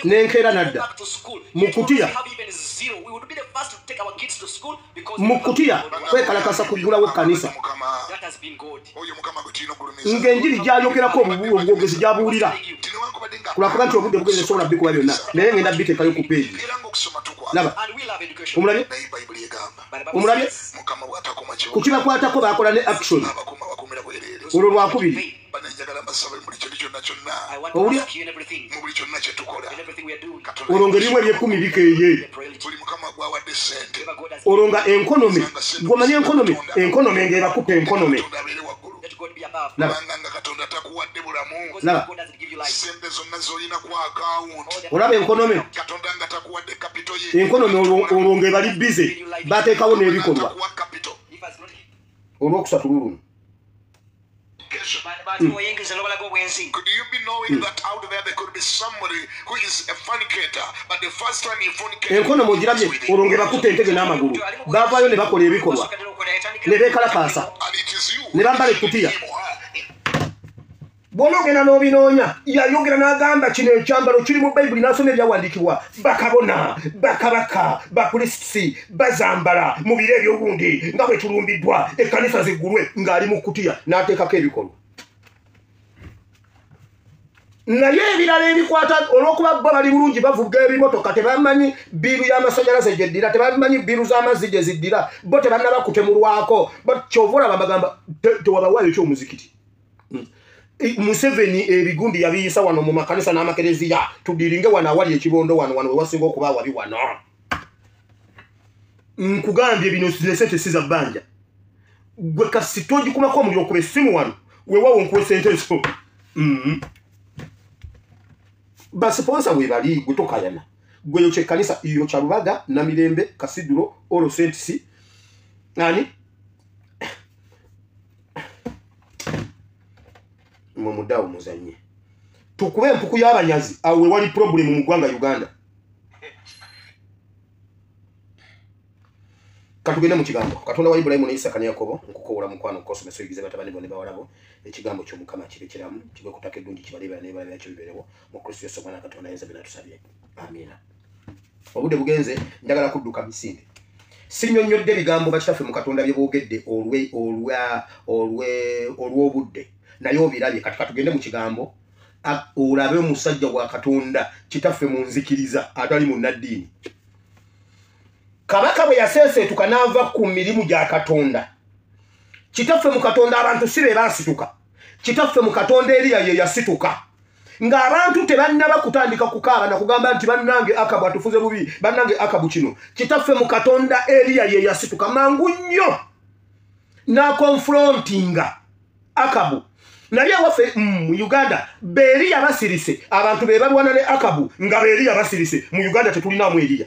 N'enkeera nadda mu kutiya, mu kutiya kwekalakasa kuggulawo ekkanisa, ng'enjiri gy'ayogerako, obwogezi gy'abuulira. Kulwakuba nti obudde bugenze, sobola bikuba byonna, naye ngenda biteekayo ku page. Laba, omulabye? Omulabye? Ku kibakwatako bakola ne action olwo lwakubiri. Owulira olwo ng'ebimu ebyekumi bikeeye, olwo nga enkonome, gwomanye enkonome, enkonome ng'ebakupa enkonome. Laba, laba, olaba enkonome, enkonome olwo ng'ebali bize bateekawo n'ebikolwa. Olwokusatu luluno. Could you be knowing that out there there could be somebody who is a fornicator, but the first time he fornicated, Enkonome ogirabye? Olwo ng'ebakuta entege n'amagulu, baavaayo ne bakola ebikolwa ne beekalakaasa ne bambala ekkutiya. Bw'oba ogenda n'obinoonya, yayogera n'agamba kino ekyambalo kiri mu Bayibuli, n'asoma ebyawandiikibwa, bakabona, bakabaka, bapulisiti bazambala mu biro ebyogundi nga bwe tulumbiddwa, ekkanisa ziggulwe, ng'ali mu kutiya n'ateekako ebikolwa. Naye ebirala ebikwata, olw'okuba bo bali bulungi, bavuga ebimotoka, tebamanyi bill y'amasanyalaze gyeddira, tebamanyi bill z'amazzi gye ziddira, bo tebannaba kutemulwako. Kyova olaba bagamba tewabawaayo ky'omuzikiti. Museveni ebigundi yabiyisa wano mu makanisa n'amakereziya. Tudiringe wano awali ekibondo, wano wano wewasinga okuba awabi wano. Nkugambye bino sente si za bbanja. Gwe kasita ogikumako omuliro, okuba essimu wano, weewaawo nkuwa sente zo. Ba sponsor webali, gwe tokayana. Gwe yokya ekkanisa, yokya Lubaga, Namirembe, Cathedral, All Saints, ani mwe muddawo muzanye tukube empuku y'abanyazi. Awo we wali problem mu ggwanga Uganda. Katugende mu kigambo. Katonda wa Ibulayimu ne Isaka ne Yakobo, nkukowoola mukwano okukosomesa, oyigize batabani bo ne bawala bo ekigambo ky'Omukama, kibe kiramu, kigwe ku ttaka eddungi, kibaleebera n'ebibala byakyo bibeerewo mu Kristo Yesu Omwana Katonda ayinza byonna tusabye, amiina. Obudde bugenze, njagala kudduka misinde. Sinnyonnyodde ebigambo bakitaffe mu Katonda bye boogedde olw'obudde, naye obirabye. Kati katugende mu kigambo, olabe omusajja wa Katonda, kitaffe mu nzikiriza, atali munnaddiini. Kabaka bwe yaseeseetuka n'ava ku mirimu gya Katonda, kitaffe mu Katonda, abantu si be baasituka, kitaffe mu Katonda Eriya ye yasituka ng'abantu tebannaba kutandika kukaaba nakugamba nti bannange Akabu atufuze bubi, bannange Akabu kino. Kitaffe mu Katonda Eriya ye yasituka mangu nnyo n'aconfrontinga Akabu. Naye waffe mu Uganda Beeriya basirise, abantu be balwana ne Akabu nga Beeriya basirise. Mu Uganda tetulinaamu Eriya,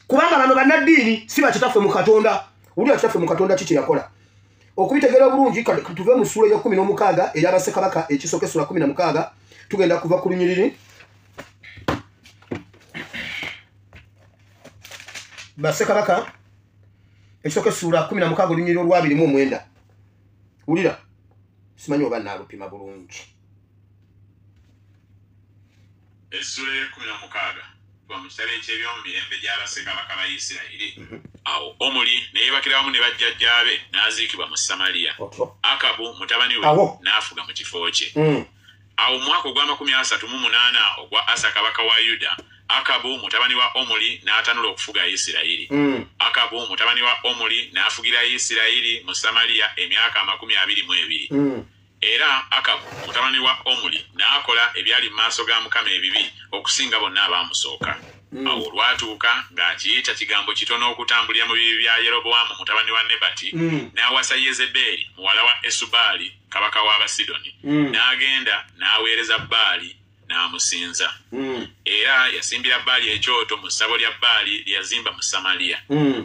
kubanga bano bannaddiini si bakitaffe mu Katonda. Wulira kitaffe mu Katonda ki kye yakola. Okubitegeera obulungi, tuve mu ssuula ey'e16 ey'Abassekabaka ekisooka, essula 16, tugenda kuva ku lunyiriri. Bassekabaka ekisooka essula 16, olunyiriri olwa 29. Wulira, simanyi oba naalupima bulungi. Essula ey'e16, kuva mu kitabo eky'ebyomumirembe gy'abassekabaka ba Isirayiri. Awo Omuli ne yeebakira wamu ne bajjajjaabe, n'aziikibwa mu Samaliya. Akabu mutabani we n'afuga mu kifo kye. Awo mu mwaka ogwa 38 ogwa Asa kabaka wa Yuda, Akabu mutabani wa Omuli n'atanula okufuga Isirayiri. Akabu mutabani wa Omuli n'afugira Isirayiri mu Samaliya emyaka 22. Era Akabu mutabani wa Omuli n'akola ebyali mu maaso ga Mukama ebibi okusinga bonna abaamusooka. Awo olwatuuka ng'akiyita kigambo kitono okutambulira mu bibi bya Yerobowaamu mutabani wa Nebati, n'awasa Yezebeeri muwala wa Esubaali kabaka w'Abasidoni, n'agenda n'aweereza Baali n'amusinza. Era yasimbira Baali ekyoto mu ssabo lya Baali lye yazimba mu Samaliya.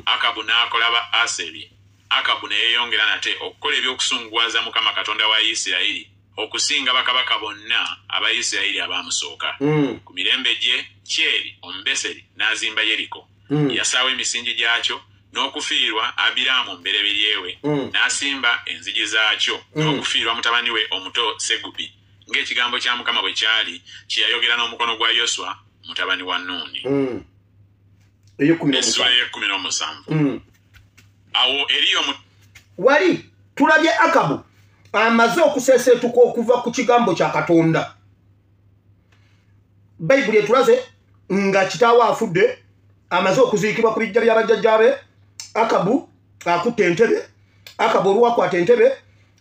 Akabu n'akola ba Aseri. Akabu ne yeeyongera nate okukola ebyokusunguwaza Mukama Katonda wa Isirayiri okusinga bakabaka bonna aba Isirayiri abaamusooka. Ku mirembe gye, Kyeri Omubeseri n'azimba Yeriko. Yassaawo emisingi gyakyo n'okufiirwa Abiraamu omubereberye we, n'asimba enzigi zaakyo n'okufiirwa mutabani we omuto Segubi, ng'ekigambo kya Mukama bwe kyali kye yayogera n'omukono gwa Yoswa mutabani wa Nuuni. Essula ey'e17. Awo Eriyo Wali tulabye Akabu amaze okuseeseetuka okuva ku kigambo kya Katonda. Bayibuli etulaze nga kitaawe afudde, amaze okuziikibwa ku bijja by'abajjajjaabe, Akabu akutte entebe. Akabu oluwakwata entebe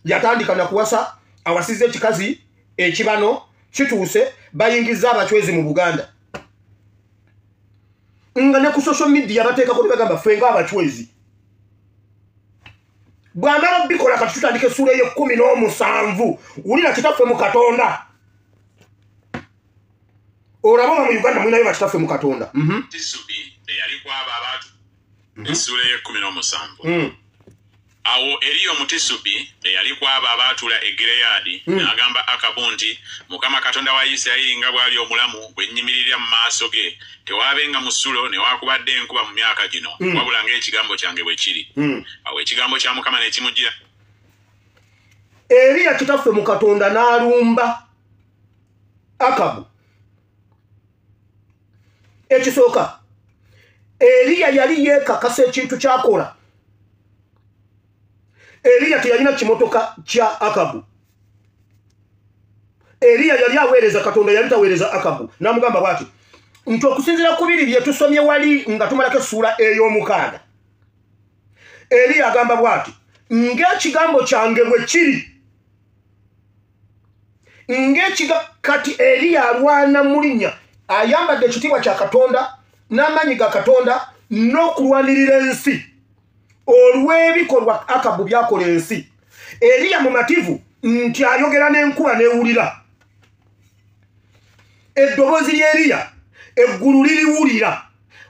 yatandika nakuwasa, awasizza ekikazi ekibano kituuse bayingiza Abachwezi mu Buganda, nga ne ku social media bateekako ne bagamba ffe nga Abachwezi. Bw'amala bikola, kati tutandika essuula ey'e17. Wulira kitaffe mu Katonda, olaba oba mu Uganda mulinayo bakitaffe mu Katonda. Tisubi eyali ku abo abaatu. Essuula ey'e17. Awo Eriyo Omutisubi eyali ku abo abaatula e Gireyaadi n'agamba Akabu nti, "Mukama Katonda wa Isirayiri nga bw'ali omulamu bwe nnyimirira mu maaso ge, tewaabenga musulo newaakubadde enkuba mu myaka gino, wabula ng'ekigambo kyange bwe kiri." Awo ekigambo kya Mukama ne kimujjira. Eriya kitaffe mu Katonda n'alumba Akabu. Ekisooka, Eriya yali yeekakasa ekintu kyakola. Eriya teyalina kimotoka kya Akabu. Eriya yali aweereza Katonda, yali taweereza Akabu. N'amugamba bw'ati nti okusinziira ku biri bye tusomye wali nga tumalako essuula ey'omukaaga, Eriya agamba bw'ati, ng'ekigambo kyange bwe kiri, ng'ekiga. Kati Eriya alwana mu linnya, ayambadde ekitiibwa kya Katonda n'amaanyi ga Katonda n'okulwanirira ensi olw'ebikolwa Akabu byakola ensi. Eriya mumativu nti ayogera n'enkuba n'ewulira eddoboozi ly'Eriya, eggulu liriwulira.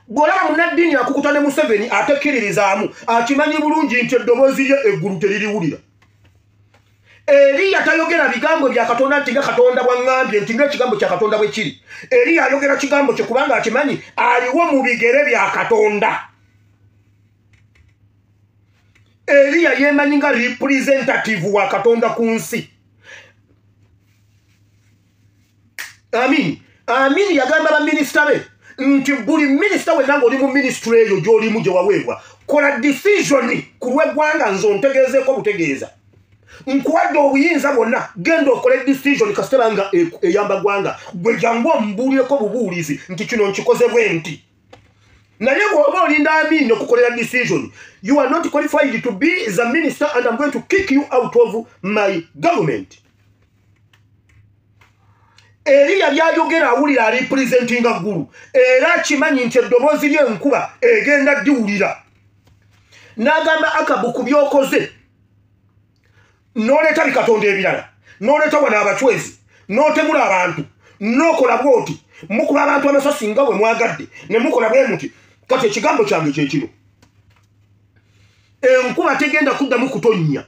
Bw'olaba munnaddiini akukuta ne Museveni atekkiririzaamu, akimanyi bulungi nti eddoboozi lye eggulu teririwulira. Eriya tayogera bigambo bya Katonda nti nga Katonda bwaŋŋambye, nti ng'ekigambo kya Katonda bwe kiri. Eriya ayogera kigambo kye kubanga akimanyi aliwo mu bigere bya Katonda. Eriya yeemanyi nga representative wa Katonda ku nsi. Amin Amin yagamba baminisita be nti buli minisita wenna ng'oli mu minisitule eyo gy'olimu gye waweebwa, kola decision ku lw'eggwanga, nze ontegeezeeko butegeeza. Nkuwadde obuyinza bwonna, genda okole decision, kasiteba nga eyamba ggwanga. Gwe jangu ombuulireko bubuulizi nti kino nkikoze bwe nti. Naye bw'oba olinda Amin okukolera decision, you are not qualified to be the minister and I'm going to kick you out of my government. Eriya byayogera awulira arepresentinga ggulu, era akimanyi nti eddoboozi ly'enkuba egenda ddiwulira. N'agamba Akabu, ku byokoze N'oleeta bikatonda ebirala, n'oleeta wano abacwezi, n'otemula abantu, n'okola bw'oti, mukuba abantu amasasi nga bwe mwagadde, ne mukola bwe muti. Kati ekigambo kyange kye kino. Enkuba tegenda kuddamu kutonnya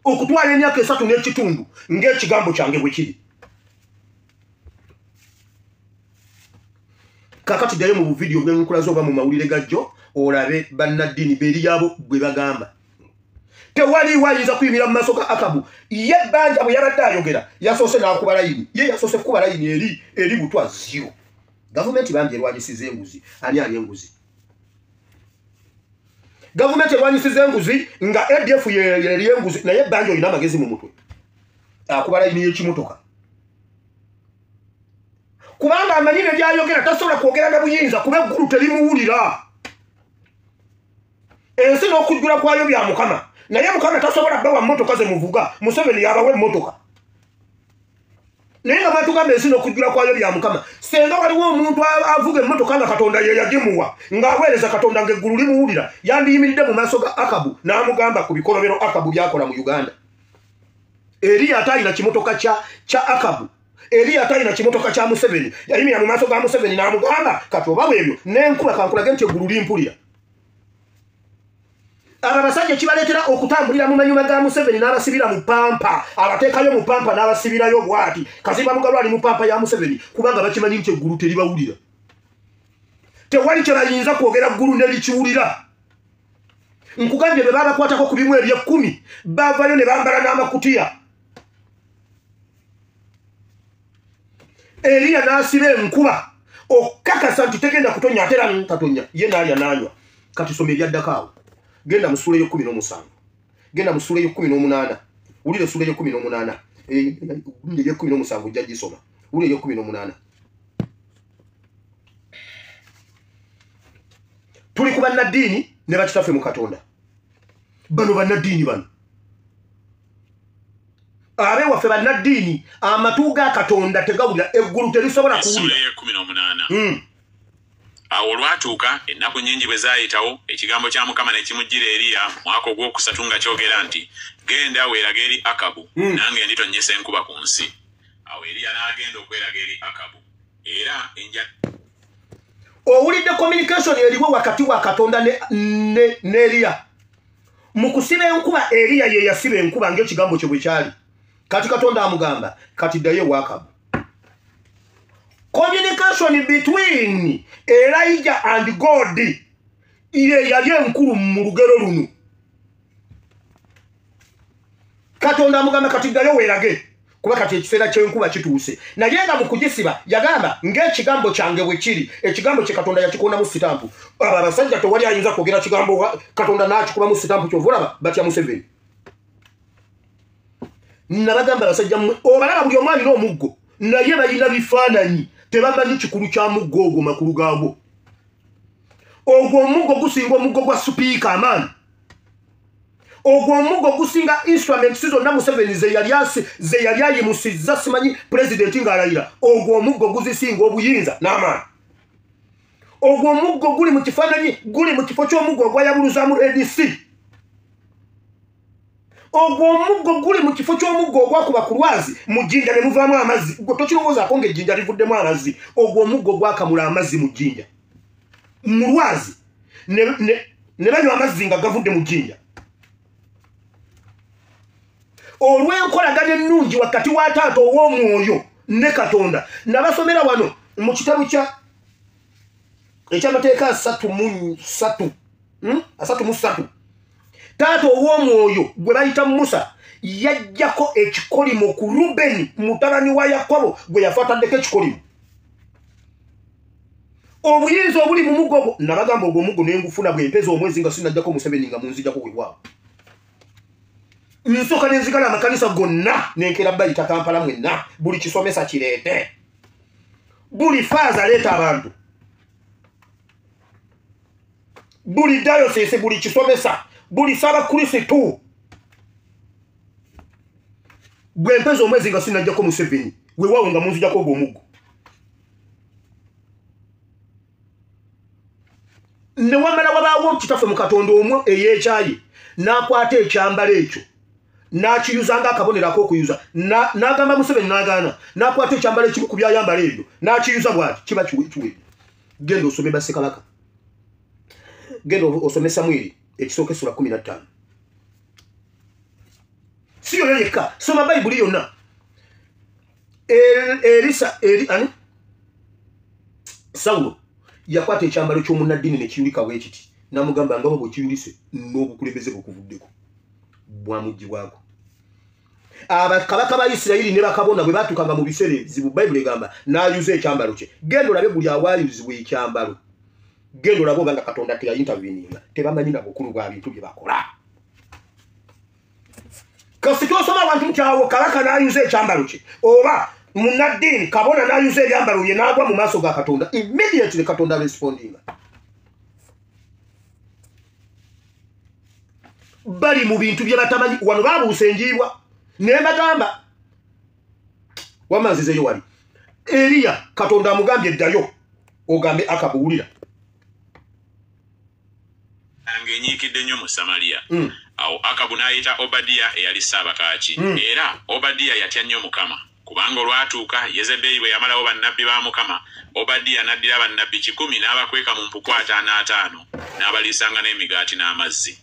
okutwala emyaka 3 n'ekitundu ng'ekigambo kyange bwe kiri. Kakati ddayo mu buvidiyo bwe nkulaze oba mu mawulire gajjo olabe bannaddiini b'eriyabo bwe bagamba. Tewaliwo ayinza kuyimirira mu maaso ga Akabu. Ye Banja bwe yabadde ayogera yasoose n'akuba layini. Ye yasoose kukuba layini eri butwa zero. Gavumenti bambi erwanyisiza enguzi. Ani ali enguzi? Gavumenti erwanyisiza enguzi nga ADF yeri enguzi, naye Banja olina amagezi mu mutwe. Akuba layini y'ekimotoka. Kubanga amanyi ne byayogera tasobola kwogera na buyinza kuba eggulu terimuwulira. Ensi n'okujjula kwayo bya Mukama. Naye Mukama tasobola bawa mmotoka ze muvuga, Museveni yabawa emmotoka. Naye nga batugamba ensi n'okujjula kwayo bya Mukama. Senga waliwo omuntu avuga emmotoka nga Katonda ye yagimuwa, ng'aweereza Katonda ng'eggulu limuwulira, yandiyimiridde mu maaso ga Akabu n'amugamba ku bikolobero Akabu by'akola mu Uganda. Eriya atalina kimotoka kya Akabu. Eriya atalina kimotoka kya Museveni. Yayimirira mu maaso ga Museveni n'amugamba kati oba bwebyo n'enkuba kankulage nti eggulu limpulira. Abo abasajja kibaleetera okutambulira mu manyuma ga Museveni n'abasibira mu pampa, abateekayo mu pampa n'abasibirayo bw'ati. Kazimba Mugalu ali mu pampa ya Museveni kubanga bakimanyi nti eggulu teribawulira. Tewali kye bayinza kwogera ggulu ne likiwulira. Nkugambye bwe babakwatako ku bimu eby'ekkumi, baavayo ne bambala n'amakutiya. Eriya n'asiba enkuba okukakasa nti tegenda kutonya, ate era tatonya, ye n'alya n'anywa. Kati soma ebyaddako awo. Genda mu ssuula ey'e17. Genda mu ssuula ey'e18. Wulira essuula ey'e18. Ey'e17 ojja gisoma. Wulira ey'e18. Tuli ku bannaddiini ne bakitaffe mu Katonda. Bano bannaddiini bano. Abewaffe bannaddiini amatu ga Katonda tegawulira, eggulu terisobola kuwulira. Essuula ey'e18. Awo olwatuuka ennaku nnyingi bwe zaayitawo, ekigambo kya Mukama ne kimujjira Eriya mwaka ogwokusatu nga kyogera nti, genda weerage eri Akabu, nange nditonnyesa enkuba ku nsi. Awo Eriya n'agenda okweraga eri Akabu. Era owulidde communication eriwo wakati wa Katonda ne Eriya. Mu kusiba enkuba Eriya ye yasiba enkuba ng'ekigambo kye bwe kyali. Kati Katonda amugamba kati ddayo ewa Akabu. Communication between Elijah and God ye yali enkulu mu lugero luno. Katonda amugamba kati ddayo weerage kuba kati ekiseera ky'enkuba kituuse. Naye nga mu kugisiba yagamba ng'ekigambo kyange bwe kiri, ekigambo kye Katonda yakikonamu sitampu. Abo abasajja tewali ayinza kwogera kigambo Katonda n'akikubamu sitampu, kyova olaba batya Museveni. Nabagamba abasajja mmwe obalaba buli omu alina omuggo, naye balina bifaananyi, tebamanyi kikulu kya muggo ogwo makulu gaagwo. Ogwo omuggo gusinga omuggo gwa supiika amaanyi. Ogwo omuggo gusinga instruments zonna Museveni ze yali ayimusizza simanyi pulezidenti ng'alayira. Ogwo omuggo guzisinga obuyinza n'amaanyi. Ogwo omuggo guli mu kifaananyi, guli mu kifo ky'omuggo ogwayabuluzaamu ADC. Ogwo omuggo guli mu kifo ky'omuggo ogwakuba ku lwazi mu jjinja ne muvaamu amazzi. Gwe tokirowoozaako ng'ejjinja livuddemu amazzi. Ogwo omuggo gwakamula amazzi mu jjinja, mu lwazi ne banywa amazzi nga gavudde mu jjinja. Olw'enkolagana ennungi wakati wa taata ow'omwoyo ne Katonda. Nabasomera wano mu kitabo kya ekyamateeka 33 33. Taata ow'omwoyo gwe bayita Musa yajjako ekikolimo ku Rubeni mutabani wa Yakobo gwe yafa ataddeko ekikolimo. Obuyinza obuli mu muggo ogwo, nabagamba ogwo omuggo ne ngufuna bwe mpeza omwezi nga sinajjako Museveni nga munzijjako weewaawo. Nsooka ne nzigala amakanisa gonna ne nkeera bayita Kampala mwenna, buli kisomesa kireete, buli faaza aleeta abantu, buli dayosisi, buli kisomesa, buli Ssaabakristu. Bwe mpeza omwezi nga sinajjako Museveni weewaawo nga munzijjako ogwo omuggo. Ne wamala wabaawo kitaffe mu Katonda omwe eyeekyaye n'akwata ekyambalo ekyo N'akiyuza ng'akabonero ak'okuyuza. N'agamba Museveni n'agaana. N'akwata ekyambalo ekimu ku byayambala ebyo. N'akiyuza bw'ati kiba kiwedde. Genda osome Bassekabaka. Genda osome Samwiri ekisooka essula 15. Si yonna yekka, soma Bayibuli yonna. Erisa eri ani? Sawulo yakwata ekyambalo ky'omunnaddiini ne kiyulika bwe kiti. N'amugamba nga bwe kiyulise n'obukulembeze bukuvuddeko. Bwamuggyibwako. Abakabaka ba Isirayiri ne bakabona bwe baatukanga mu biseera ebizibu, Bayibuli egamba n'ayuza ekyambalo kye. Genda olabe buli awaayuzibwa ekyambalo. Genda olabe oba nga Katonda teyayinterveninga. Tebamanyi na bukulu bwa bintu bye bakola. Kasita osoma abantu nti awo kabaka n'ayuza ekyambalo kye oba munnaddiini kabona n'ayuza ebyambalo bye n'agwa mu maaso ga Katonda, immediately Katonda respondinga. Bali mu bintu bye batamanyi. Wano babuusa enjiibwa ne mbagamba wamanzizeyo wali Eriya Katonda amugambye ddayo ogambe Akabu wulira ng'enyiikidde nnyo mu Samaliya. Awo Akabu n'ayita Obadiya eyali Ssaabakaaki. Era Obadiya yatya nnyo Mukama, kubanga olwatuuka Yezeberi bwe yamalawo bannabbi ba Mukama, Obadiya n'addira bannabbi 100 n'abakweka mu mpuku 55 n'abaliisanga n'emigaati n'amazzi.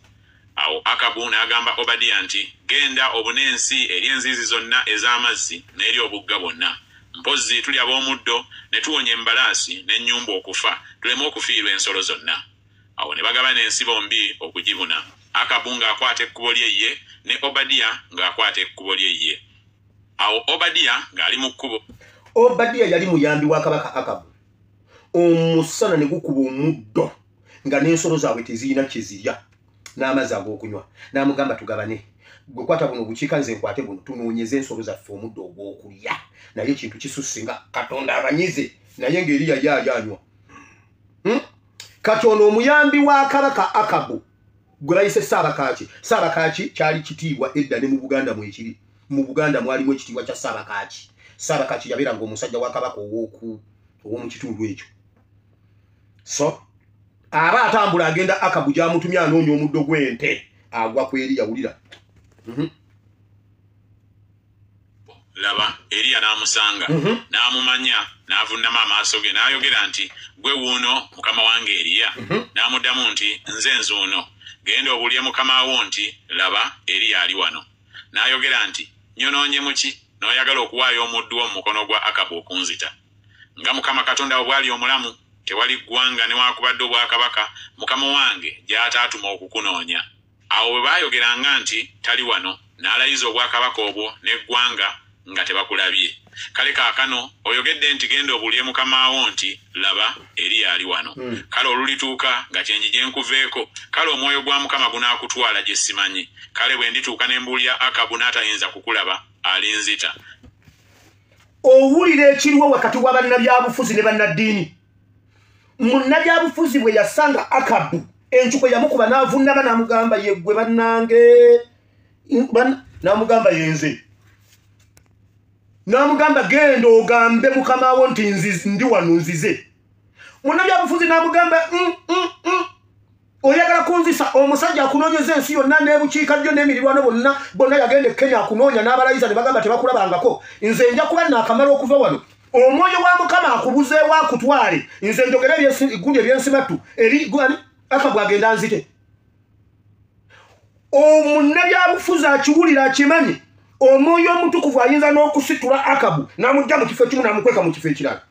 Awo Akabu n'agamba Obadiya nti, genda obune ensi eri enzizi zonna ez'amazzi n'eri obugga bwonna. Mpozzi tuli ab'omuddo ne tuwonya embalaasi n'ennyumba okufa, tuleme okufiirwa ensolo zonna. Awo ne bagabana ensi bombi okugibuna. Akabu ng'akwata ekkubo lye ye, ne Obadiya ng'akwata ekkubo lye ye. Awo Obadiya ng'ali mu kkubo. Obadiya yali muyambi wa kabaka Akabu. Omusana ne gukuba omuddo nga n'ensolo zaabwe tezirina kye zirya n'amazzi ag'okunywa. N'amugamba tugabane. Gwe kwata buno obukiika nze nkwate buno, tunoonyeze ensolo zaffe omuddo ogw'okulya. Naye ekintu kisusse nga Katonda abanyize, naye ng'Eriya ye ali anywa. Kati ono omuyambi wa kabaka Akabu gwe bayise Ssaabakaaki. Ssaabakaaki kyali kitiibwa edda ne mu Buganda mwekiri. Mu Buganda mwalimu ekitiibwa kya Ssaabakaaki. Ssaabakaaki yabeeranga omusajja wa kabaka ow'omu kitundu ekyo. So aba atambula agenda Akabu gy'amutumye anoonya omuddo gw'ente, agwa ku Eriya. Wulira. Laba Eriya n'amusanga, n'amumanya, n'avunnama amaaso ge, n'ayogera nti, gwe wuuno mukama wange Eriya. N'amuddamu nti, nze nzuuno. Genda obuulire mukama wo nti, laba Eriya ali wano. N'ayogera nti, nyonoonye mu ki n'oyagala okuwaayo omuddu wo mu mukono gwa Akabu okunzita? Nga Mukama Katonda wo bw'ali omulamu, tewali ggwanga newaakubadde obwakabaka mukama wange gy'ataatuma okukunoonya. Awo bwe baayogeranga nti tali wano, n'alayiza obwakabaka obwo n'eggwanga nga tebakulabye. Kale kaakano oyogedde nti genda obuulire mukama wo nti, laba Eriya ali wano. Kale olulituuka nga kyenjije nkuveeko, kale omwoyo gwa Mukama gunaakutwala gye simanyi. Kale bwe ndituuka ne mbuulira Akabu n'atayinza kukulaba, alinzita. Owulira ekiriwo wakati wa bannabyabufuzi ne bannaddiini. Munnabyabufuzi bwe yasanga Akabu, encuko yamukuba n'avunnama n'amugamba ye ggwe bannange, n'amugamba yenze. N'amugamba genda ogambe mukama wo nti ndi wano nzize. Munnabyabufuzi n'amugamba oyagala kunzisa omusajja akunoonyeza ensi yonna n'ebukiikaddyo n'emirirwano bonna bonna yagenda e Kenya akunoonya n'abalayiza ne bagamba tebakulabangako. Nze nja kuba naakamala okuva wano. Omwoyo wa Mukama akubuzeewo akutwale. Nze njogere egundi ebyensimatu eri Akabu agenda nzite. Omunnabyabufuzi akiwulira akimanyi. Omwoyo omutukuvu ayinza n'okusitula Akabu n'amugja mu kifo ekimu n'amukweka mu kifo ekirala.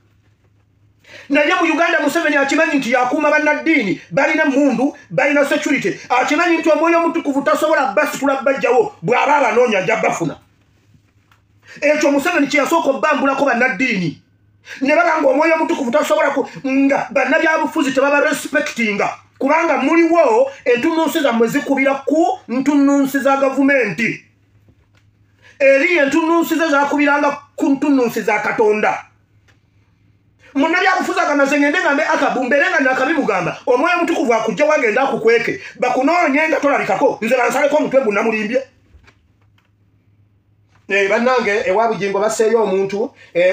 Naye mu Uganda Museveni akimanyi nti yakuuma bannaddiini, balina emmundu, balina security. Akimanyi nti omwoyo omutukuvu tasobola basitula bajjawo, bw'aba abanoonya ajja bafuna. Ekyo Museveni kye yasooka obbambulako bannaddiini. Ne baba nga omwoyo omutukuvu tasobola nga bannabyabufuzi tebaba respectinga, kubanga muliwo entunnunsi zammwe zikubira ku ntunnunsi za gavumenti. Eri entunnunsi ze zaakubiranga ku ntunnunsi za Katonda. Munnabyabufuzi agamba nze ngende ngambe Akabu mbeere nga nakabimugamba, omwoyo omutukuvu akujja wagenda akukweke, bakunoonye nga tolabikako, nze bansaleko omutwe gunamulimbye. Bannange ewa Bugingo baseeyo omuntu,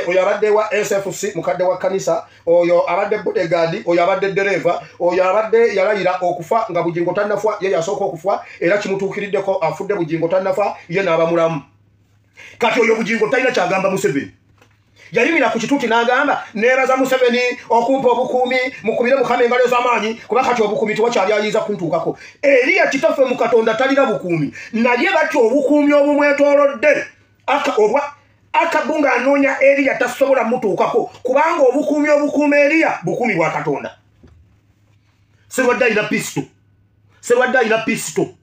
oyo abadde wa SFC, mukadde wa kanisa, oyo abadde bodyguard, oyo abadde dereva, oyo abadde yalayira okufa nga Bugingo tannafa, ye yasooka okufa era kimutuukiriddeko, afudde Bugingo tannafa, ye n'aba mulamu. Kati oyo Bugingo talina kyagamba Museveni. Yayimira ku kituuti n'agamba, neebaza Museveni okumpa obukuumi, mukubire Mukama engalo ez'amaanyi, kuba kati obukuumi tewakyali ayinza kuntuukako. Eriya kitaffe mu Katonda talina bukuumi, naye batyo obukuumi obumwetoolodde Akabu ng'anoonya Eriya tasobola mutuukako, kubanga obukuumi obukuuma Eriya bukuumi bwa Katonda. Serwadde alina pisito, Serwadde alina pisito.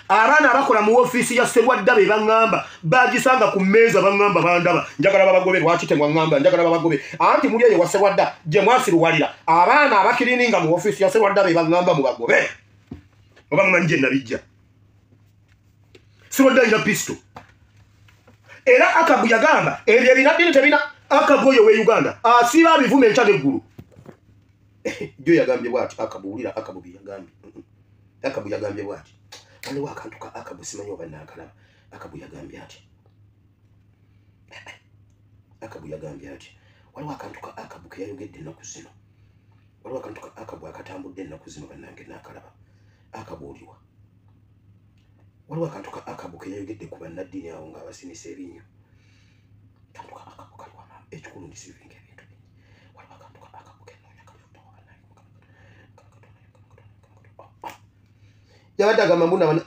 Abaana abakola mu ofiisi ya Serwadda be baŋŋamba bagisanga ku mmeeza, baŋŋamba bandaba, njagala babagobe. Lwaki temwaŋŋamba? Njagala babagobe. Anti muli eyo wa Serwadda gye mwasiruwalira, abaana abakirininga mu ofiisi ya Serwadda be baŋŋamba mubagobe, oba mumanyi gye nabijja. Serwadda alina pisito. Era Akabu yagamba ebyo ebinaddini tebina. Akabu oyo we Uganda asiba abivuma enkya n'eggulu. Jo yagambye bw'ati Akabu, wulira Akabu bye yagambye. Akabu yagambye bw'ati, waliwo akantu ka Akabu simanyi oba naakalaba. Akabu yagambye ati, Akabu yagambye ati, waliwo akantu ka Akabu ke yayogedde ennaku zino, waliwo akantu ka Akabu akatambudde ennaku zino, bannange naakalaba. Akabu oliwa? Waliwo akantu ka Akabu ke yayogedde ku bannaddiini awo ng'abasinisa ebinnyo. Akantu ka Akabu kaliwa maama, ekikulu ndisivinga ebintu bingi. Waliwo akantu ka Akabu kenoonya kalifutawa bannange. Yabadde agamba mbu nabana